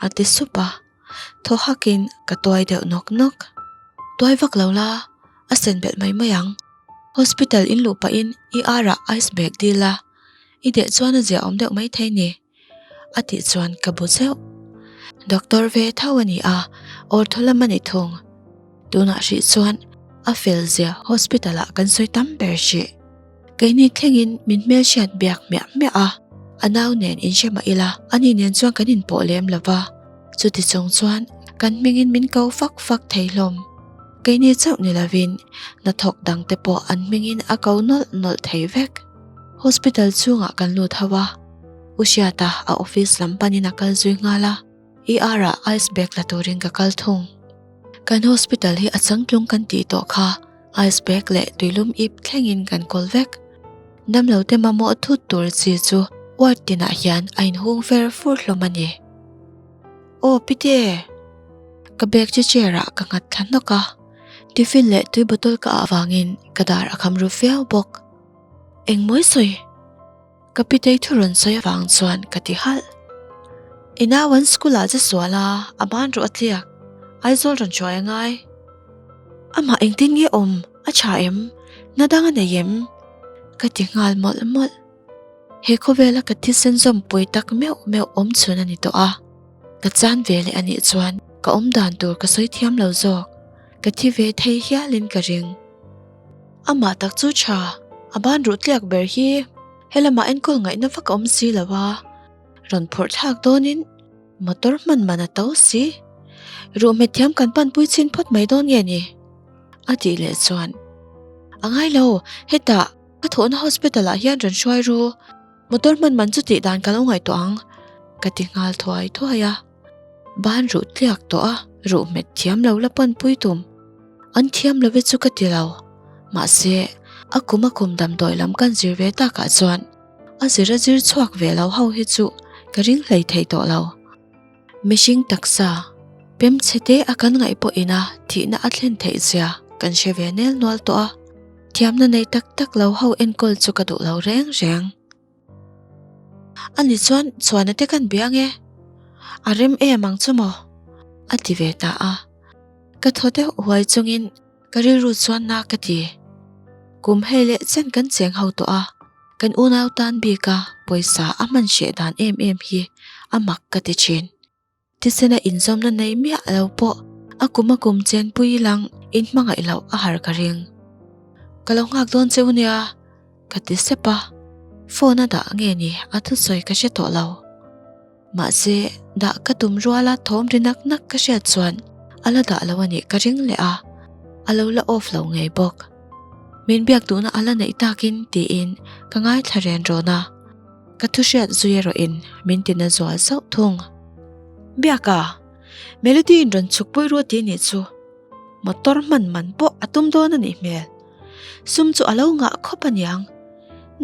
a ti sup a. Thaw hakin ka tuai deuh nawk nawk. Tuai vak lo la, a sen belh mai mai ang. Hospital in luh pahin ER ah ice bag dil a, i deh chuan a ziahawm deuh mai thei ni. A tih chuan ka bu zeuh. Doctor ve tho a ni a, ortho lam a ni thung. Tunah hrih chuan a fel zia hospital ah kan sawi tam ber hrih. Keini thlengin min hmelhriat biak hmiah hmiah a, a nau nen inhre mah ila ani nen chuan kan inpawh lem lo va, chuti chung chuan kan hmingin min ko fak fak thei hlawm. Keini chauh ni lovin hnathawk dangte pawh an hmingin a ko nawlh nawlh thei vek. Hospital chhungah kan lut ho a, U Hriata a office lam panin a kal zui nghal a, ER ah ice bag la turin ka kal thung. Kan hospital hi a changtlung kan tih tawh kha, ice bag leh tuilum ip thlengin kan kawl vek. Damlo te mamawh thut tur chi chu ward tinah hian a inhung fer fur hlawm a ni. Aw Pite! Ka bag chu chair ah ka nghat thla hnawk a, tiffin leh tui bottle ka ah vangin ka dar a kham ru viau bawk. Engmawi sawi? Ka pitei thu rawn sawi avang chuan ka ti halh. I nau an school ah che sual a, a ban rawh a tliak. Aizawl rawn hruai a ngai. Amah engtin nge awm? A tha em? Na dang a nei em? Ka ti nghal mawlh mawlh. He khawvela ka thisen zawmpui tak meuh meuh awm chhun a ni tawh a. Ka chan ve leh a nih chuan ka awm dan tur ka sawi thiam lo zawk. Ka thi ve thei hialin ka ring. Amah tak chu tha, a ban ruh tliak ber hi helamah enkawl ngaihna vak a awm si lo a, rawn phawrh thlak dawnin motor hman man a to si. Ruh hmet thiam kan panpui chhin phawt mai dawn nge ni? A tih leh chuan, A ngai lo, hetah ka thawhna hospital ah hian rawn hruai ru, motor hman man chu tih dan ka lo ngaihtuah ang, ka ti nghal thuai thuai a. Ban ruh tliak tawh a, Ruh hmet thiam lo la panpui tum. An thiam lo e chu ka ti lo. Mahse, a kum a kum damdawi lam kan zir ve takah chuan a zir a zir chhuak ve lo ho hi chu ka ring hlei thei tawh lo. Mihring taksa, pem chhe te a kan ngaih pawhin a thihna a thlen theih zia kan hre ve nel nual tawh a, thiamna nei tak tak lo ho enkawl chu ka duh lo reng reng. Ani chuan chhuana te kan bia ange, a rem em ang chu maw? a ti ve ta a. Ka thaw deuh huai chungin ka rilru chuan na ka ti. Kum hei leh chen kan cheng ho tawh a, kan unau tan bika pawisa a hman hreh dan em em hi a mak ka ti thin. Thisena inzawmna nei miah lo pawh a kum a kum chenpui lang in hmangaih loh a har ka ring. Ka lo nghak dawn che u nia, ka ti sep a, phone a dah nge ni a thusawi ka hre tawh lo. Mahse, dah ka tum ruala thawm ri nak nak ka hriat chuan a la dah lo a nih ka ring leh a, a lo la off lo ngei bawk. Min biak duhna a la neih takin tiin ka ngaithla ren rawn a. Ka thu hriat zui erawhin min ti na zual zauh thung. Biaka, Melody in rawn chhuk pui ruat tih nih chu. Motor hman man pawh a tum dawn a nih hmel. Sum chu a lo ngah khawp a niang.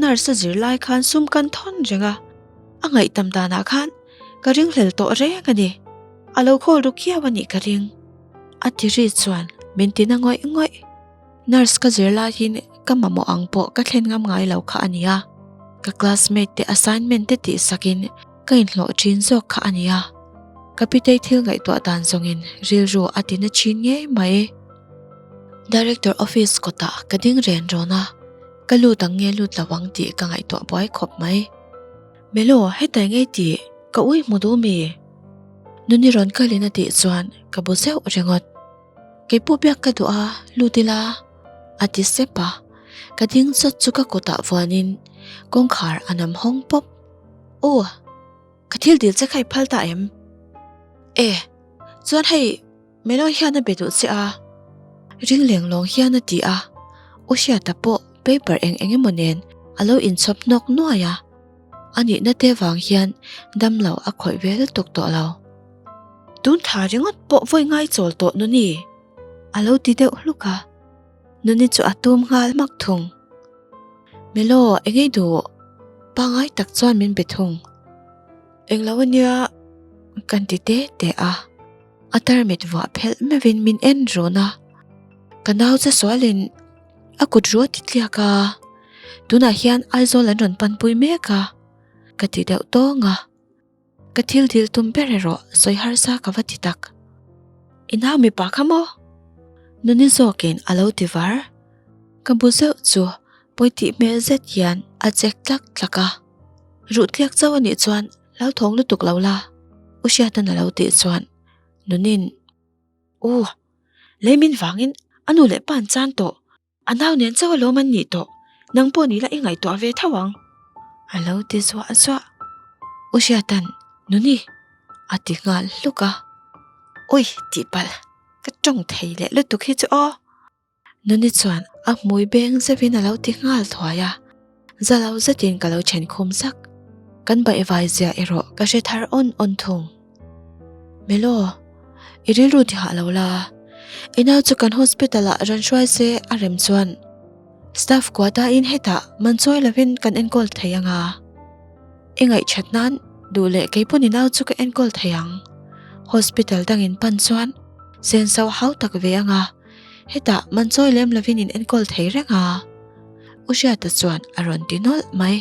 Nurse a zir lai khan sum kan thawn reng a, a ngaihtam danah khan ka ringhlel tawh reng a ni. A lo khawl ru khiau a nih ka ring. A ti ri chuan min ti na ngawih ngawih. Nurse ka zir laiin ka mamawh ang pawh ka thlen ngam ngai lo kha a nia. Ka classmate te assignment te tih sakin ka inhlawh thin zawk kha a nia. Ka pitei thil ngaihtuah dan zawngin rilru a ti na thin ngei mai. Director office kawtah ka ding ren rawn a, ka lut ang nge lut lo ang tih ka ngaihtuah buai khawp mai. Melo, hetai ngei tih ka ui hmu duh mi? Nuni rawn kalin a tih chuan ka bu zeuh ringawt. Kei pawh biak ka duh a, lut ila a ti sep a, ka ding chawt chu ka kutah vuanin kawngkhar a nam hawng pawp. Aw, ka thil dil che kha i phal ta em? E, chuan hei Melo hian a be duh che a, ring leng lawng hian a ti a, U Hriata pawh paper eng eng emaw nen a lo inchhawp hnawk nuai a, a nihna te vang hian damlo a khawih ve lutuk tawh lo. Tun thla ringawt pawh vawi ngai chawl tawh Nuni a lo ti deuh hluk a, Nuni chu a tum nghal hmak thung. Melo engei duh pangai tak chuan min be thung. Englo ania kan ti te te a, a tarmit vuah phelh meuhin min en run a, ka nau che sualin a kut ruah ti tliak a, tunah hian Aizawl an rawn panpui mek a, ka ti deuh tawng a. Ka thil dil tum ber erawh sawi harsa ka va ti tak. I nau mipa kha maw? Nuni zawkin a lo ti var. Ka bu zeuh chu pawi tih hmel zet hian a chek tlak tlak a. Ruh tliak chauh a nih chuan hlauthawng lutuk lo la, U Hriata'n a lo tih chuan Nuni'n, U, leimin vangin a nu leh pa an chan tawh. A nau nen chauh alawm an nih tawh, nang pawh ni la i ngaihtuah ve tho ang. A lo ti zuah zuah. U Hriata'n, Nuni! a ti nghal hluk a. Ui, tih palh, ka tawng thei leh lutuk hi chu aw. Nuni chuan a hmui beng zeuhin a lo ti nghal thuai a. Za lo zetin ka lo then khum zak. Kan baihvai zia erawh ka hre thar awn awn thung. Melo, i rilru ti hah lo la. I nau chu kan hospital ah rawn hruai se a rem chuan staff quota in hetah man chawi lovin kan enkawl thei anga. I ngaihthat nan duh leh keipawn i nau chu ka enkawl thei ang. Hospital dangin pan chuan senso hau tak ve anga. Hetah man chawi lem lovin in enkawl thei reng a. U Hriata chuan a rawn ti nawlh mai.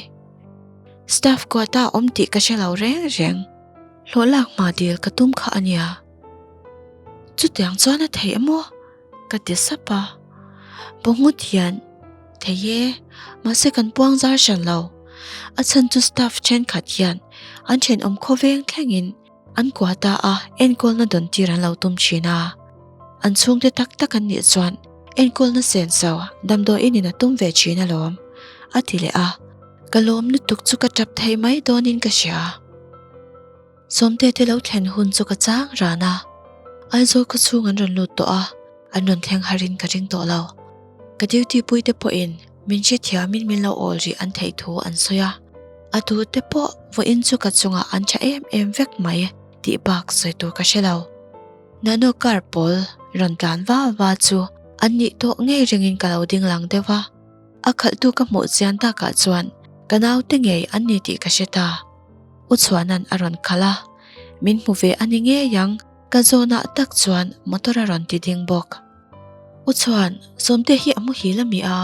Staff quota awm tih ka hre lo reng reng. Hlawh lak hma dil ka tum kha a nia. Chutiang chuan a theih emaw? Ka ti sap a. Bawngawt hian, Thei e, mahse kan puang zar hran lo. A chhan chu staff thenkhat hian an thenawm khawveng thlengin an quota a enkawlna dawn tir an lo tum thin a. An chhungte tak tak an nih chuan enkawlna senso damdawiin in a tum ve thin alawm, a ti leh a. Ka lawm lutuk chu ka tap thei mai dawnin ka hria. Sawmte te lo thlen hun chu ka chang ran a, Aizawl khaw chhung an rawn lut tawh a, an rawn thleng harin ka ring tawh lo. Ka duty pui te pawhin min hrethiamin min lo awl rih an theih thu an sawi a, a tu te pawh vawiin chu ka chungah an tha em em vek mai tih bak sawi tur ka hre lo. Nano car pawl rawn tlan va va chu an nih tawh ngei ringin ka lo ding lang deuh a. A khalhtu ka hmuh chian takah chuan ka naute ngei an ni tih ka hre ta. U Chhuana'n a rawn khalh a, min hmu ve a ni ngei ang, ka zawnah tak chuan motor a rawn ti ding bawk. U Chhuan, Sawmte hi a muhil a mi a?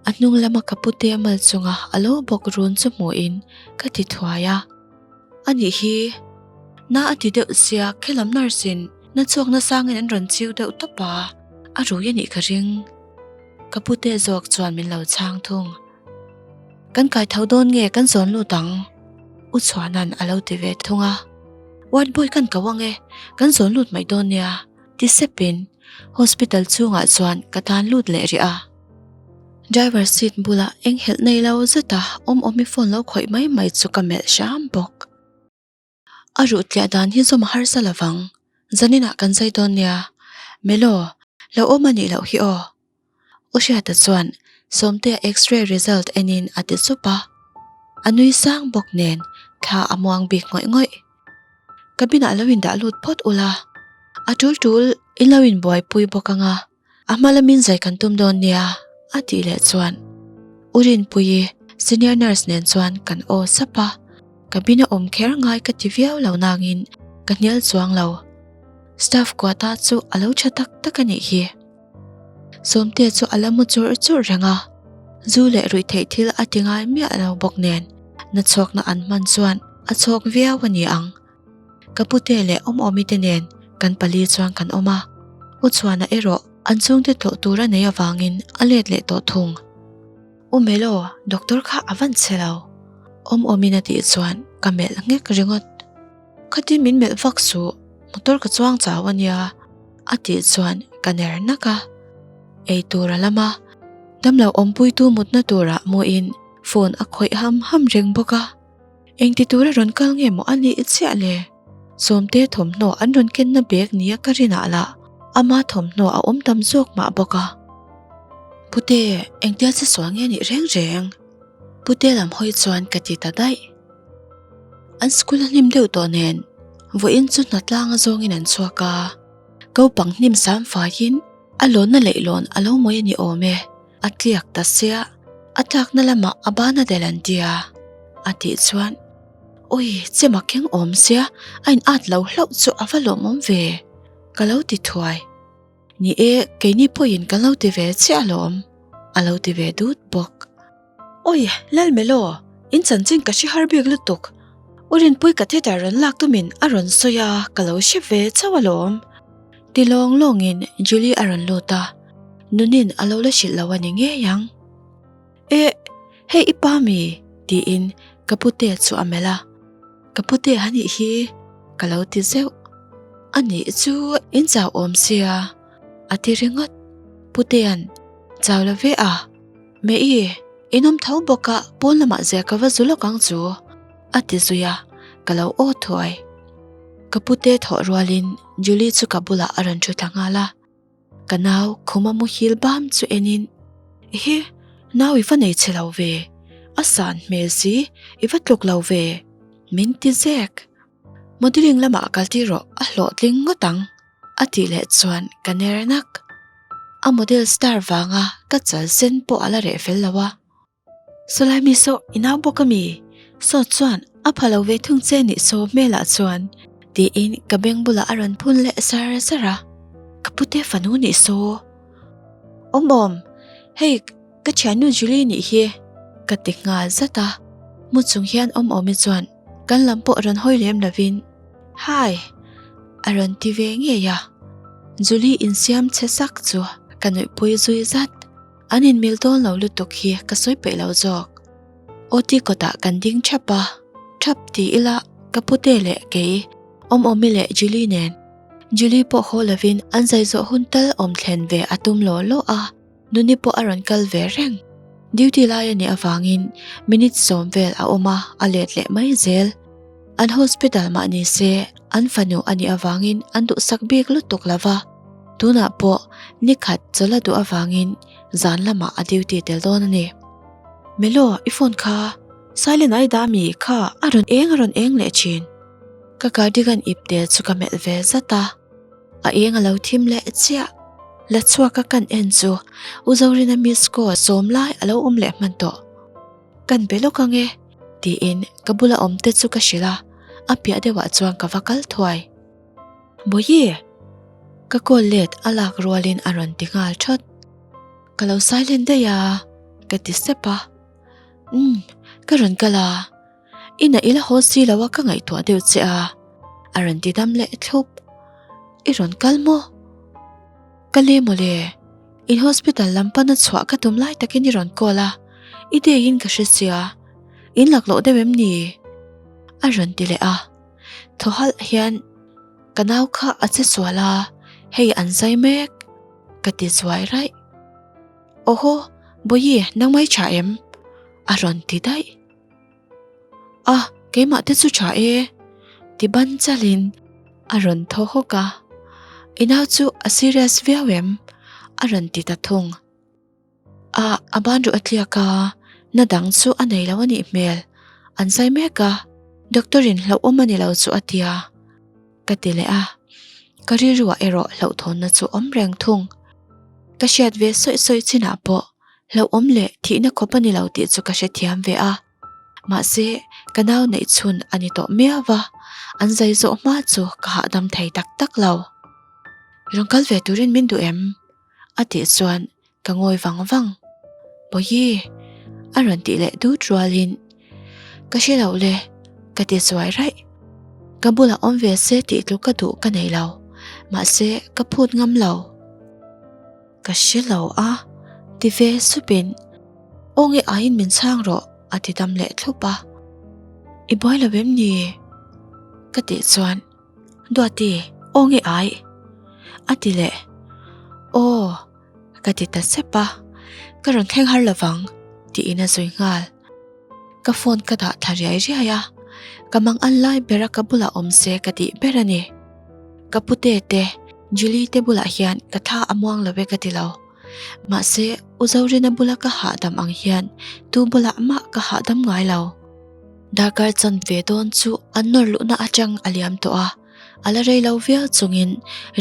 A hnung lama ka pute mal chunga a lo bawk run chu hmuhin ka ti thuai a. A nih hi, na a ti deuh sia khelam nurse in na chhuak nasangin an rawn chiu deuh tawp a, a rui a nih ka ring. Ka pute zawk chuan min lo chhang thung. Kan kai tho dawn nge kan zawn lut ang? U Chhuana'n a lo ti ve thung a. Ward boy kan ko ang e, kan zawn lut mai dawn nia, ti sepin hospital chhungah chuan ka tan lut leh rih a. Driver seat bulah enghelh nei lo zeta awm awmi phone lo khawih mai mai chu ka melh hram bawk. A ruh tliah dan hi zawm a harsa lovang, zaninah kan zai dawn nia, Melo, lo awm a nih loh hi aw. U Hriata chuan Sawmtea x-ray result enin a ti sup a, a nui sang bawk nen thla a muang bik ngawih ngawih. Cabin-ah lo indah lut phawt ula, a tul tul in lo inbuaipui bawk anga. A hma lamin zai kan tum dawn nia a tih leh chuan U Rinpuii senior nurse nen chuan kan aw sap a, cabin a awm kher ngai ka ti viau lo nangin ka hnial chuang lo. Staff quota chu a lo tha tak tak a nih hi. Sawmtea chu a la mu churh churh reng a, zu leh ruihtheih thil a ti ngai miah lo bawk nen nachhawkna an hman chuan a chhawk viau a ni ang. Ka pute leh awmawmi te nen kan pali chuan kan awm a, U Chhuana erawh an chhungte tlawh tur a nei avangin a let leh tawh thung. U Melo, doctor kha a van chhe lo. Awmawmin a tih chuan ka melh nghek ringawt. Khatin min melh vak suh, motor ka chuang chau a nia a tih chuan ka ner nak a. Ei tur a lam a, damlo awmpuitu mutna turah muin phone a khawih ham ham reng bawk a. Engti tura rawn kal nge maw a nih chiah le? Sawmte thawmhnaw an rawn kenna bag nia ka rinah lah ama thawmhnaw a awm tam zawk mah bawk a. Pute, engtia che sual nge nih reng reng? Pute lam hawi chuan ka ti ta daih. An school a hnim deuh tawh nen vawiin chu hnatlang a zawngin an chhuak a, kopang hnim sam faiin a lawnna leihlawn a lo mawi a ni awm e. A tliak ta sia, a tlakna lamah a ban a del an tia. A tih chuan, Ui, chema keng awm sia, a in at lo hlauh chu a va lawmawm ve, ka lo ti thuai. Ni e, keini pawhin kan lo ti ve chiah alawm, a lo ti ve dut bawk. Ui, Lalmelo, in chanchin ka hre har bik lutuk. U Rinpui catheter rawn lak tumin a rawn sawi a, ka lo hre ve chauh alawm. Ti lawng lawngin Julie a rawn lut a, Nunin a lo la hrilh lo a ni ngei ang. Eh, hei i pa mi? tiin ka pute chu a melh a. Ka pute a nih hi, ka lo ti zeuh. A nih chu in chau awm sia, a ti ringawt. Putea'n, Chau lo ve a, Mei, in awm tho bawk a, pawn lamah zia ka va zu lawk ang chu, a ti zui a, ka lo aw thuai. Ka pute thawh rualin Julie chu ka bulah a rawn thu thla nghal a. Ka nau khuma muhil bam chu enin, Ehe, nau i va nei chhe lo ve, a san hmel si, i va tluk lo ve, min ti zek. Modeling lamah kal tir rawh, a hlawhtling ngawt ang, a tih leh chuan ka ner nak. A model star vanga ka chal sen pawh a la reh fel lo a. Sawlai mi saw i nau bawk a mi? Saw chuan a pha lo ve thung che nih saw hmelah chuan tiin ka beng bulah a rawn phun leh sar sar a. Ka pute fanu nih saw. Awm awm, hei ka thiannu Julie nih hi ka ti nghal zat a. Mu chung hian awm awmi chuan kan lam pawh rawn hawi lem lovin Hi! a rawn ti ve ngei a. Julie insiam chhe sak chu ka nuihpui zui zat. An inmil dawn lo lutuk hi ka sawi peih lo zawk. OT kawtah kan ding thap a, thap ti ila ka pute leh kei, Awmawmi leh Julie nen. Julie pawh haw lovin an zai zawh hun tal awm thlen ve a tum law law a, Nuni pawh a rawn kal ve reng. Duty lai a nih avangin minute sawm vel a awm a, a let leh mai zel. An hospital mah ni se an fanu a nih avangin an duhsak bik lutuk lo va. Tunah pawh nikhat chawlh a duh avangin zan lamah a duty tel dawn a ni. Melo, i phone kha silent ah i dah mi kha a rawn eng a rawn eng leh thin. Ka cardigan ip te chu ka melh ve zat a. A eng a lo thim leh chiah. La chhuak a kan en chu U Zorina miss call sawm lai a lo awm leh hman tawh. Kan be lawk ang e, tiin ka bula awm te chu ka hrilh a, a piah deuhah chuan ka va kal thuai. Bawihi! Ka call let a lak rualin a rawn ti nghal thawt. Ka lo silent daih a, ka ti sep a. Umm, ka rawn kal a. Inah i la haw si lo a ka ngaihtuah deuh che a, a rawn ti dam leh thlup. I rawn kal maw? Ka le mawle, in hospital lam pana chhuah ka tum lai takin i rawn call a, i day in ka hre sia, in lakloh deuh em ni? A rawn ti leh a, thaw halh hian ka nau kha a che sual a, hei an zai mek, ka ti zuai raih. Awhaw, Bawihi nangmah i tha em? A rawn ti daih. A, keimah te chu tha e, ti ban chalin a rawn thaw hawk a. I nau chu a serious viau em? A rawn ti ta thung. A, a ban ruh a tliak a, na dang chu a nei lo a nih hmel. An zai mek a, doctor in hlauhawm a ni lo chu a ti a, ka ti leh a. Ka rilruah erawh hlauhthawnna chu awm reng thung. Ka hriat ve sawi sawi chinah pawh Hlauhawm leh thihna khawp a ni lo tih chu ka hrethiam ve a. Mahse, ka nau neih chhun a ni tawh miau va, an zai zawh hma chu ka hahdam thei tak tak lo. Rawn kal ve turin min duh em? A tih chuan ka ngawi vang vang. Bawihi! A rawn tih leh dut rualin, Ka hre loh le, ka ti zuai raih. Ka bulah awm ve se tih tluk ka duh ka nei lo, mahse ka phut ngam lo. Ka hre lo a, ti ve supin, Aw nge aiin min chhang rawh, a ti dam leh thlup a. I buai lo em ni? Ka tih chuan, Duati, aw nge ai? A ti leh. Aw, ka ti ta sep a, ka rawn thleng har lovang, tiin a zui nghal. Ka phone ka dah thla riai riai a, ka mang an lai bera ka bulah awm se ka tih ber a ni. Ka pute te, Julie te bulah hian ka thla a muang lo e ka ti lo. Mahse, U Zorina bula ka hahdam ang hian tu bulah mah ka hahdam ngai lo. Darkar chan ve dawn chu an nawr luhna atang a liam tawh a, a la rei lo viau chungin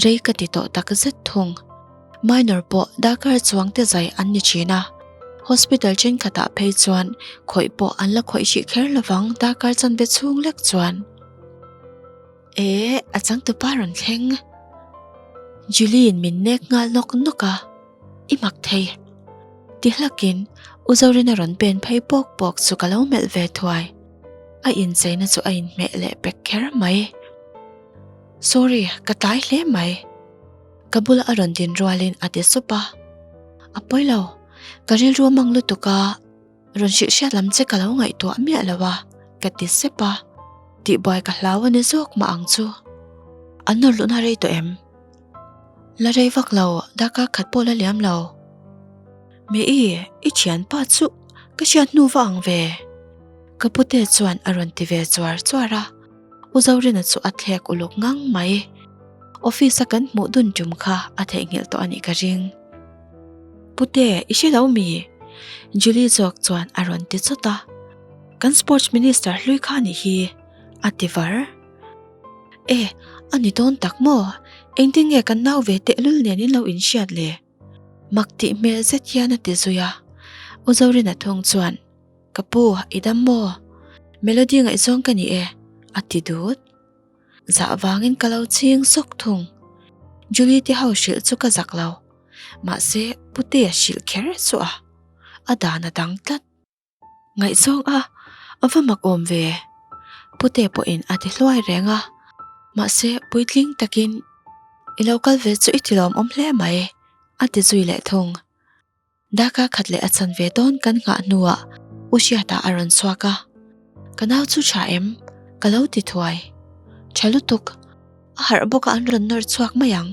rei ka ti tawh tak zet thung. Minor pawh darkar chuang te zai an ni thin a, hospital thenkhatah phei chuan khawih pawh an la khawih hrih kher lovang darkar chanve chhung lek chuan. E, a changtupa rawn thleng. Julie-in min nek nghal nawk nawk a, I mak thei. Ti hlakin U Zorina rawn pen phei pawk pawk chu ka lo melh ve thuai. A incheina chu a inhmeh leh pek kher mai. Sorry, ka tlai hle mai. Ka bula a rawn din rualin a ti sup a, A pawi lo, ka rilru a mang lutuk a, rawn hrilh hriat lam che ka lo ngaihtuah miah lo a, ka ti sep a, tihbuai ka hlau a ni zawk mah ang chu. An nawr luhna rei tawh em? La rei vak lo, darkar khat pawh la liam lo. Mei, i thianpa chu ka hriat hnu va ang ve. Ka pute chuan a rawn ti ve chuar chuar a. U Zorina chu a thlek uluk ngang mai. Office a kan hmuh dun tum kha a theihnghilh tawh a nih ka ring. Pute, i hre lo mi? Julie zawk chuan a rawn ti chawt a. Kan Sports Minister hlui kha a nih hi, a ti var. E, a ni dawn tak maw? Engtin nge kan nau ve tehlul nen in lo inhriat le? Mak tih hmel zet hian a ti zui a. U Zorina thung chuan, Ka pu, i dam maw? Melody ngaihzawng ka ni e, a ti dut. Zah vangin ka lo ching sawk thung. Julie te ho hrilh chu ka zak lo. Mahse, Putea hrilh kher chu a, a dan a dang tlat. Ngaihzawng a, a va mak awm ve. Putea pawhin a ti hluai reng a. Mahse, puitling takin, I lo kal ve chu i ti lawmawm hle mai, a ti zui leh thung. Darkar khat leh a chan ve dawn kan nghah hnuah U Hriata a rawn chhuak a, Ka nau chu tha em? Ka lo ti thuai. Tha lutuk. A harh bawk a an rawn nawr chhuak mai ang.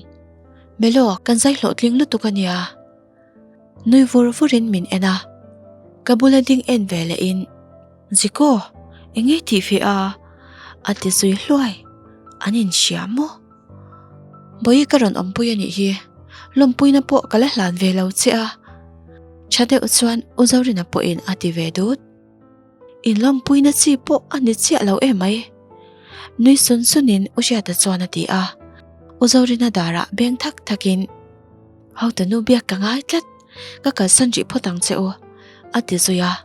Melo, kan zai hlawhtling lutuk a nia. Nui vur vurin min en a. Ka bula ding en ve lehin, Ziko, eng nge tih ve a? A ti zui hluai. An inhria maw? Bawihi ka rawn awmpui a nih hi, lawmpuina pawh ka la hlan ve lo che a. Tha deuh chuan U Zorina pawhin a ti ve dut. In lawmpuina chi pawh a ni chiah lo em mai. Nui sun sunin U Hriata chuan a ti a. U Zorina darah beng thak thakin, Hotanu biak ka ngai tlat, ka kalsan rih phawt ang che u, a ti zui a.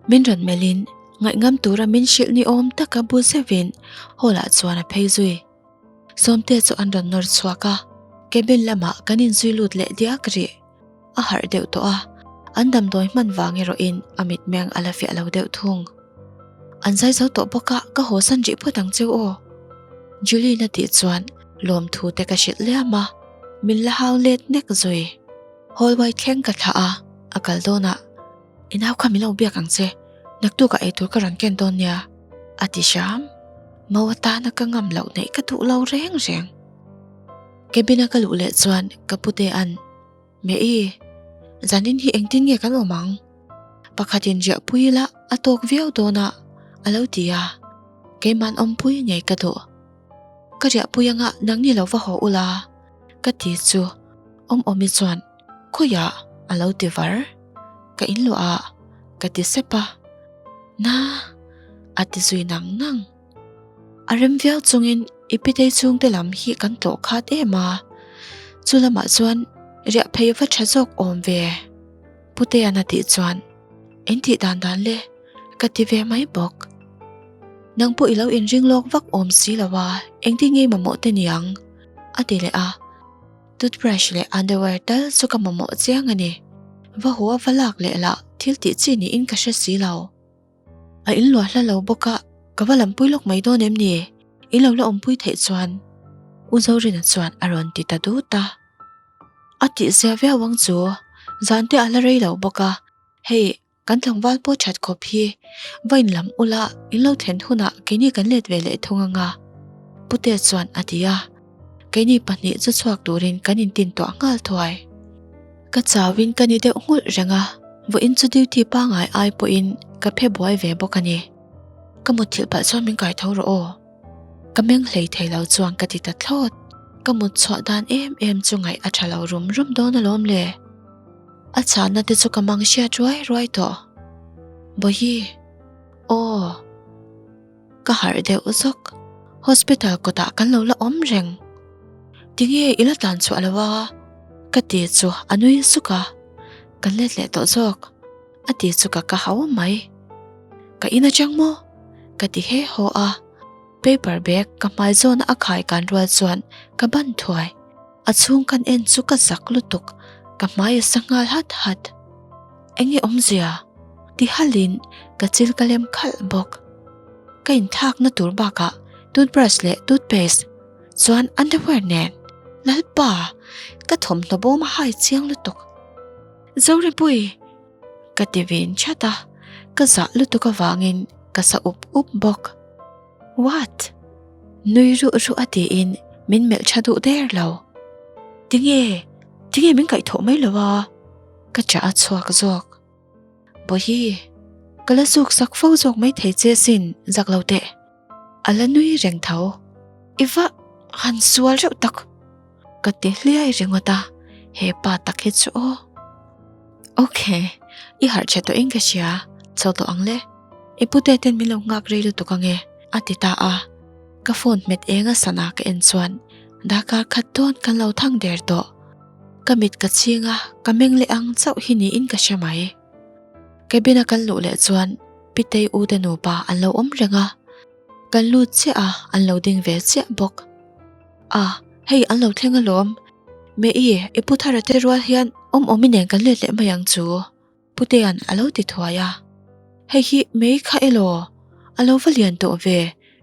Min rawn melhin ngaihngam tura min hrilh ni awm taka bu zeuhin hall ah chuan a phei zui. Sawmte chu an rawn nawr chhuak a, cabin lamah kan inzui lut leh diak rih. A harh deuh tawh a, an damdawi hman vang erawhin a mitmeng a la fiah lo deuh thung. An zai zo tawh bawk a, ka haw san rih phawt ang cheu aw. Julie-na tih chuan lawmthu te ka hrilh liam a, min la hau let nek zui. Hallway thleng ka thlah a, a kal dawnah, I nau kha min lo biak ang che, naktukah eitur ka rawn ken dawn nia, a ti hram. Mau atana ka ngam loh neih ka duh lo reng reng. Cabin a ka luh leh chuan ka pute an, Mei, zanin hi engtin nge kan awm ang? Pakhatin riahpui ila a tawk viau dawn a, a lo ti a. Keiman awmpui ngei ka duh. Ka riahpui anga nangni lo va haw ula, ka ti chu Awmawmi chuan, Khawiah? a lo ti var. Ka inluah a, ka ti sep a. Na, a ti zui nang nang. A rem viau chungin i pitei chhungte lam hi kan tlawh khat em a, chu lamah chuan riah phei va tha zawk awm ve. Putea'n a tih chuan in tih dan dan le ka ti ve mai bawk. Nang pawh i lo inring lawk vak awm si lo a, engtin nge i mamawh te niang? a ti leh a. Toothbrush leh underwear tal chu ka mamawh chiang a ni. Va haw a va lak leh lah thil tih chi niin ka hre si lo. A in luah hla lo bawk a, ka va lampui lawk mai dawn em ni? In lo la awmpui theih chuan U Zorina chuan a rawn ti ta dut a. A tihzia viau ang chu, zan te a la rei lo bawk a, hei kan tlangval pawh that khawp hi va in lam ula in lo thlen hunah keini kan let ve leh thung ang a, Pute chuan a ti a. Keini pahnih chu chhuak turin kan intin tuah nghal thuai. Ka chauin ka ni deuh nghulh reng a, vawiin chu duty pangngai ai pawhin ka phe buai ve bawk a ni. Ka mutthilh palh chuan min kai tho rawh aw. Ka meng hlei thei lo chuan ka ti ta thlawt. Ka mut chhuah dan em em chu ngaih a tha lo rum rum dawn alawm le. A chahna te chu ka mang hriat ruai ruai tawh. Bawihi. Aw. Ka harh deuh zawk. Hospital kawtah kan lo la awm reng. Tinge i la tlan chhuah lo a? Ka ti chu a nui suk a. Kan let leh tawh zawk. A ti chu ka ka hau mai. Ka in atang maw? Ka ti he haw a. Paper bag ka hmai zawna a khai kan rual chuan ka ban thuai. A chhung kan en chu ka zak lutuk. Ka hmai a sa nghal hat hat. Enge awmzia? Ti halin ka chil ka lem khalh bawk. Ka inthlakna tur bakah toothbrush leh toothpaste chuan underwear nen Lalpa ka thawmhnaw bawm a hai chiang lutuk. Zoripui! Ka ti vin chat a, ka zah lutuk avangin ka sa up up bawk. What? Nui ruh ruh a tiin min melh tha duh der lo. Tinge? Tinge min kaihthawh mai lo a? Ka chah a chhuak zawk. Bawihi, ka la zuk sak fo zawk mai thei che sin, zak lo teh. A la nui reng tho. I va han sual reuh tak. Ka ti hliai ringawt a, he pa tak hi chu aw. Ok, i harh che tawh in ka hria, chho tawh ang le. I pute ten min lo nghak rei lutuk ange, a ti ta a. Ka phone hmet eng a sana ka en chuan darkar khat dawn kan lo thang der tawh. Ka mit ka chhing a, ka meng leh ang chauh hi niin ka hre mai. Cabin a kan luh leh chuan Pitei u te nupa an lo awm reng a, kan lut chiah a, an lo ding ve chiah bawk. A, hei an lo thleng alawm. Mei, i pu Thara te rual hian awm awmi nen kan let leh mai ang chu. Putea'n a lo ti thuai a. Hei hi Mei kha elaw? A lo va lian tawh ve,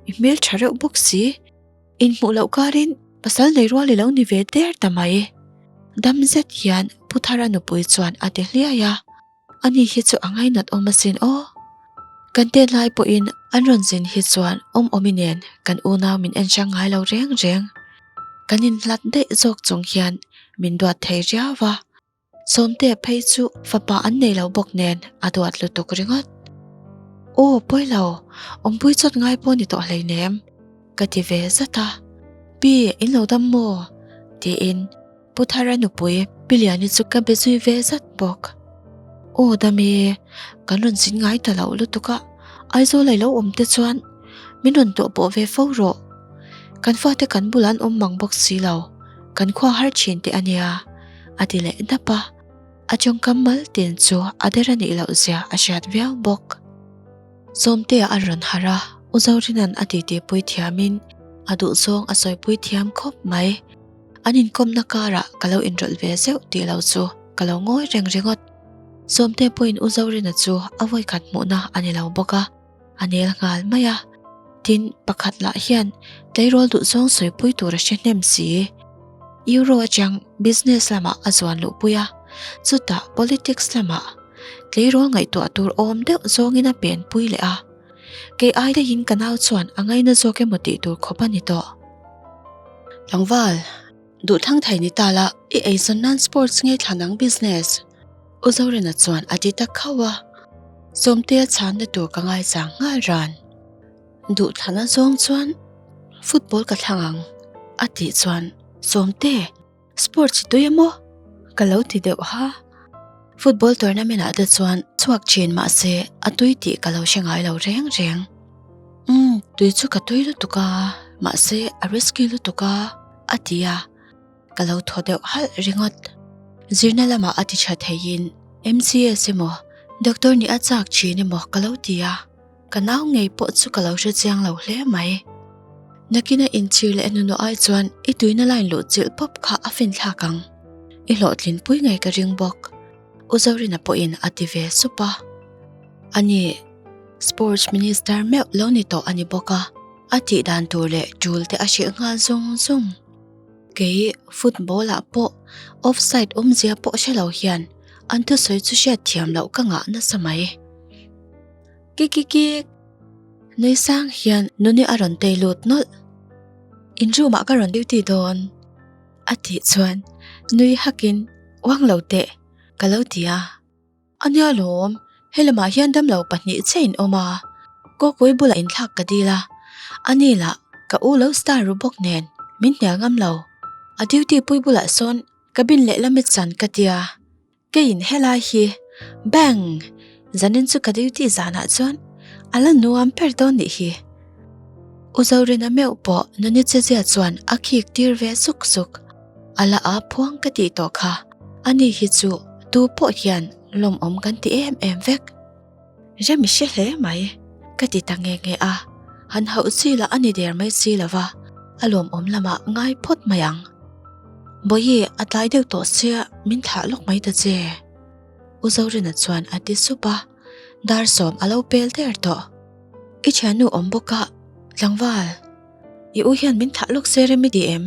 i hmel tha reuh bawk si. Inhmuh loh karin pasal nei rual i lo ni ve der ta mai. Dam zet hian Pu Thara nupui chuan a ti hliai a, ani hi chu a ngainat awm asin aw. Kan tet lai pawhin an rawn zin hi chuan awm awmi nen kan unau min en hrang ngai lo reng reng. Kan inhlat daih zawk chung hian min duat thei riau a. Sawmte phei chu fapa an nei lo bawk nen a duat lutuk ringawt. Aw pawi lo, awmpui chawt ngai pawh ni tawh hleinem, ka ti ve zat a. Pi, in lo dam maw? tiin Pu Thara nupui Pi Liani chu ka be zui ve zat bawk. Aw dam e, kan rawn zin ngai ta lo lutuk a, Aizawl a i lo awm te chuan min rawn tawh pawh ve fo rawh. Kan fate kan bulah an awm mang bawk si lo, kan khua har thin teh a nia, a ti leh dap a. A tawngkam mal tin chu a der a nih loh zia a hriat viau bawk. Sawmtea a rawn harh a, U Zorina'n a titi pui thiamin a duhzawng a sawipui thiam khawp mai. An inkawmna karah ka lo inrawlh ve zeuh tih lo chu ka lo ngawi reng ringawt. Sawmtea pawhin U Zorina chu a vawikhat hmuhna a ni lo bawk a, a nel nghal mai a. Tin, pakhat lah hian tleirawl duhzawng sawipui tur a hre hnem si. Euro atang business lamah a zuan luhpui a, chutah politics lamah tleirawl ngaihtuah tur awm deuh zawngin a penpui leh a. Kei ai daihin ka nau chuan a ngaina zawk emaw tih tur khawp a ni tawh. Tlangval, duhthlang thei ni ta la, i eizawn nan sports nge thlan ang business? U Zorina chuan a ti ta khauh a, Sawmtea chhanna tur ka ngaichang nghal ran. Duhthlana zawng chuan football ka thlang ang a tih chuan Sawmte, sports i tui emaw? Ka lo ti deuh ha. Football tournament ah te chuan chhuak thin mahse a tui tih ka lo hre ngai lo reng reng. Umm, tui chu ka tui lutuk a, mahse a risky lutuk a, a ti a. Ka lo thaw deuh halh ringawt. Zirna lamah a ti tha theiin MCS emaw Doctor nih a chak thin emaw ka lo ti a, ka nau ngei pawh chu ka lo hre chiang lo hle mai. Nakina inchhir leh hnuhnawh ai chuan i tuina line luh chilh pawp kha a finthlak ang. I hlawhtlin pui ngei ka ring bawk, U Zorina pawhin a ti ve sup a. Ani, Sports Minister meuh lo ni tawh a ni bawk a, a tih dan tur leh tul te a hrilh nghal zung zung. Kei football ah pawh offside awmzia pawh hre lo hian an thusawi chu hriat thiam loh ka ngah nasa mai. Kikikik! Nui sang hian Nuni a rawn tei lut nawlh. In room ah ka rawn duty dawn a tih chuan nui hakin uang lo teh ka lo ti a. A nia lawm, helamah hian damlo pahnih che in awm a, kawkawih bulah inthlak ka dil a, a ni lah ka u lo star ru bawk nen min hnial ngam lo, a duty pui bulah sawn cabin lehlam i chan ka tia, keiin helai hi bang! Zanin chu ka duty zanah chuan a la nuam ber dawn nih hi. U Zorina meuh pawh nuni chezia chuan a khik tir ve zuk zuk. A la a phuang ka tih tawh kha, ani hi chu tu pawh hian lawmawm kan ti em em vek. Rem i hre hle mai, ka ti ta nge nge a, han hauh chi lah a ni der mai si lo va, a lawmawm lamah ngai phawt mai ang. Bawihi a tlai deuh tawh sia min thlah lawk mai ta che. U Zorina chuan a ti sup a, dar sawm a lo pel der tawh. I thiannu awm bawk a, tlangval, i u hian min thlah lawk se rem i ti em?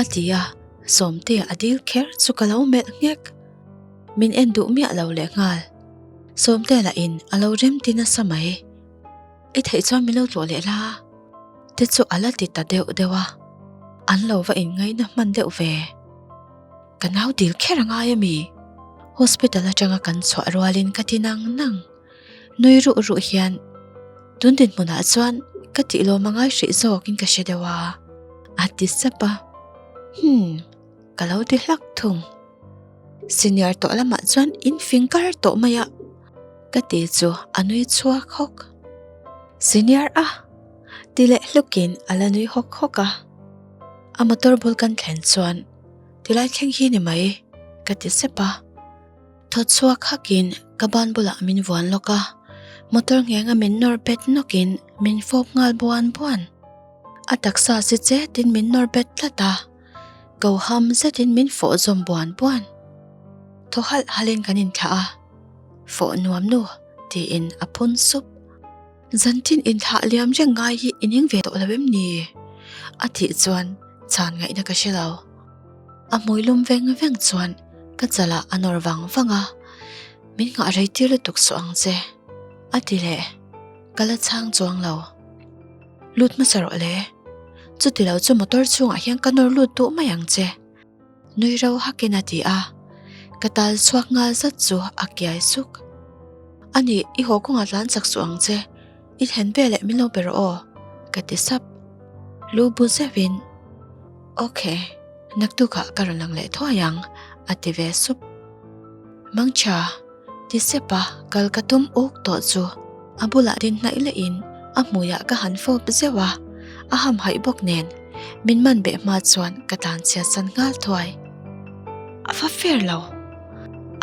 A ti a, Sawmtea a dil kher chu ka lo melh nghek. Min en duh miah lo lehnghal. Sawmtea lah in a lo rem ti nasa mai. I theih chuan min lo tlawh leh la. Te chu a la ti ta deuh deuh a, an lo va inngaihna hman deuh ve. Ka nau dil kher a ngai a mi? Hospital atanga kan chhuah rualin ka ti nang nang. Nui ruh ruh hian tun dinhmunah chuan ka tih lawm a ngai hrih zawkin ka hre deuh a, a ti sap a. Hmm, ka lo ti hlak thung. Senior tawh lamah chuan in fing kar tawh mai a, ka ti chu a nui chhuak hawk. Senior a? ti leh hlukin a la nui hawk hawk a. A motor bul kan thlen chuan tilai thleng hi ni mai, ka ti sep a. Thaw chhuak hakin ka ban bulah min vuan lawk a, motor nghenga min nawr bet nawkin min fawp nghal buan buan. A taksa si chetin min nawr bet tlat a, ko ham zetin min fawh zawm buan buan. Thaw halh halhin kan inthlah a, Fawh nuam nu tiin a phun sup. Zantin inthlah liam reng ngai hi i ning ve tawh lo em ni? A tih chuan chhan ngaihna ka hre lo. A hmui lum veng veng chuan ka chalah a nawr vang vang a, Min nghah rei tir lutuk suh ang che, a ti leh. Ka la chhang chuang lo. Lut hmasa rawh le. Chuti lo chu motor chhungah hian ka nawr lut duh mai ang che. Nui ro hakin a ti a, ka tal chhuak nghal zat chu a kiai suk. Ani, i haw kawngah tlan chak suh ang che, i thlen veleh min lo be rawh aw, ka ti sap. Lu bu zeuhin, Ok, naktukah ka rawn lang leh thuai ang, a ti ve sup. Mangcha, ti sep a kal ka tum uk tawh chu a bulah din hnaih lehin a hmuiah ka han fawp zeuh a, a hamhaih bawk nen. Min man beh hma chuan ka tlan chhiat san nghal thuai. A va fair lo.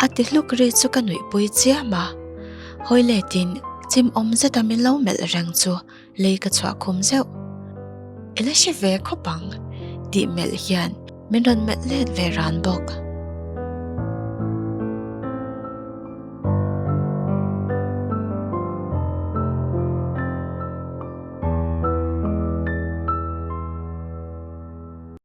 A ti hluk ri chu ka nuihpui chiam a. Hawi letin chim awm zeta min lo melh reng chu lei ka chhuah khum zeuh. I la hre ve khawp ang tih melh hian min rawn melh let ve ran bawk.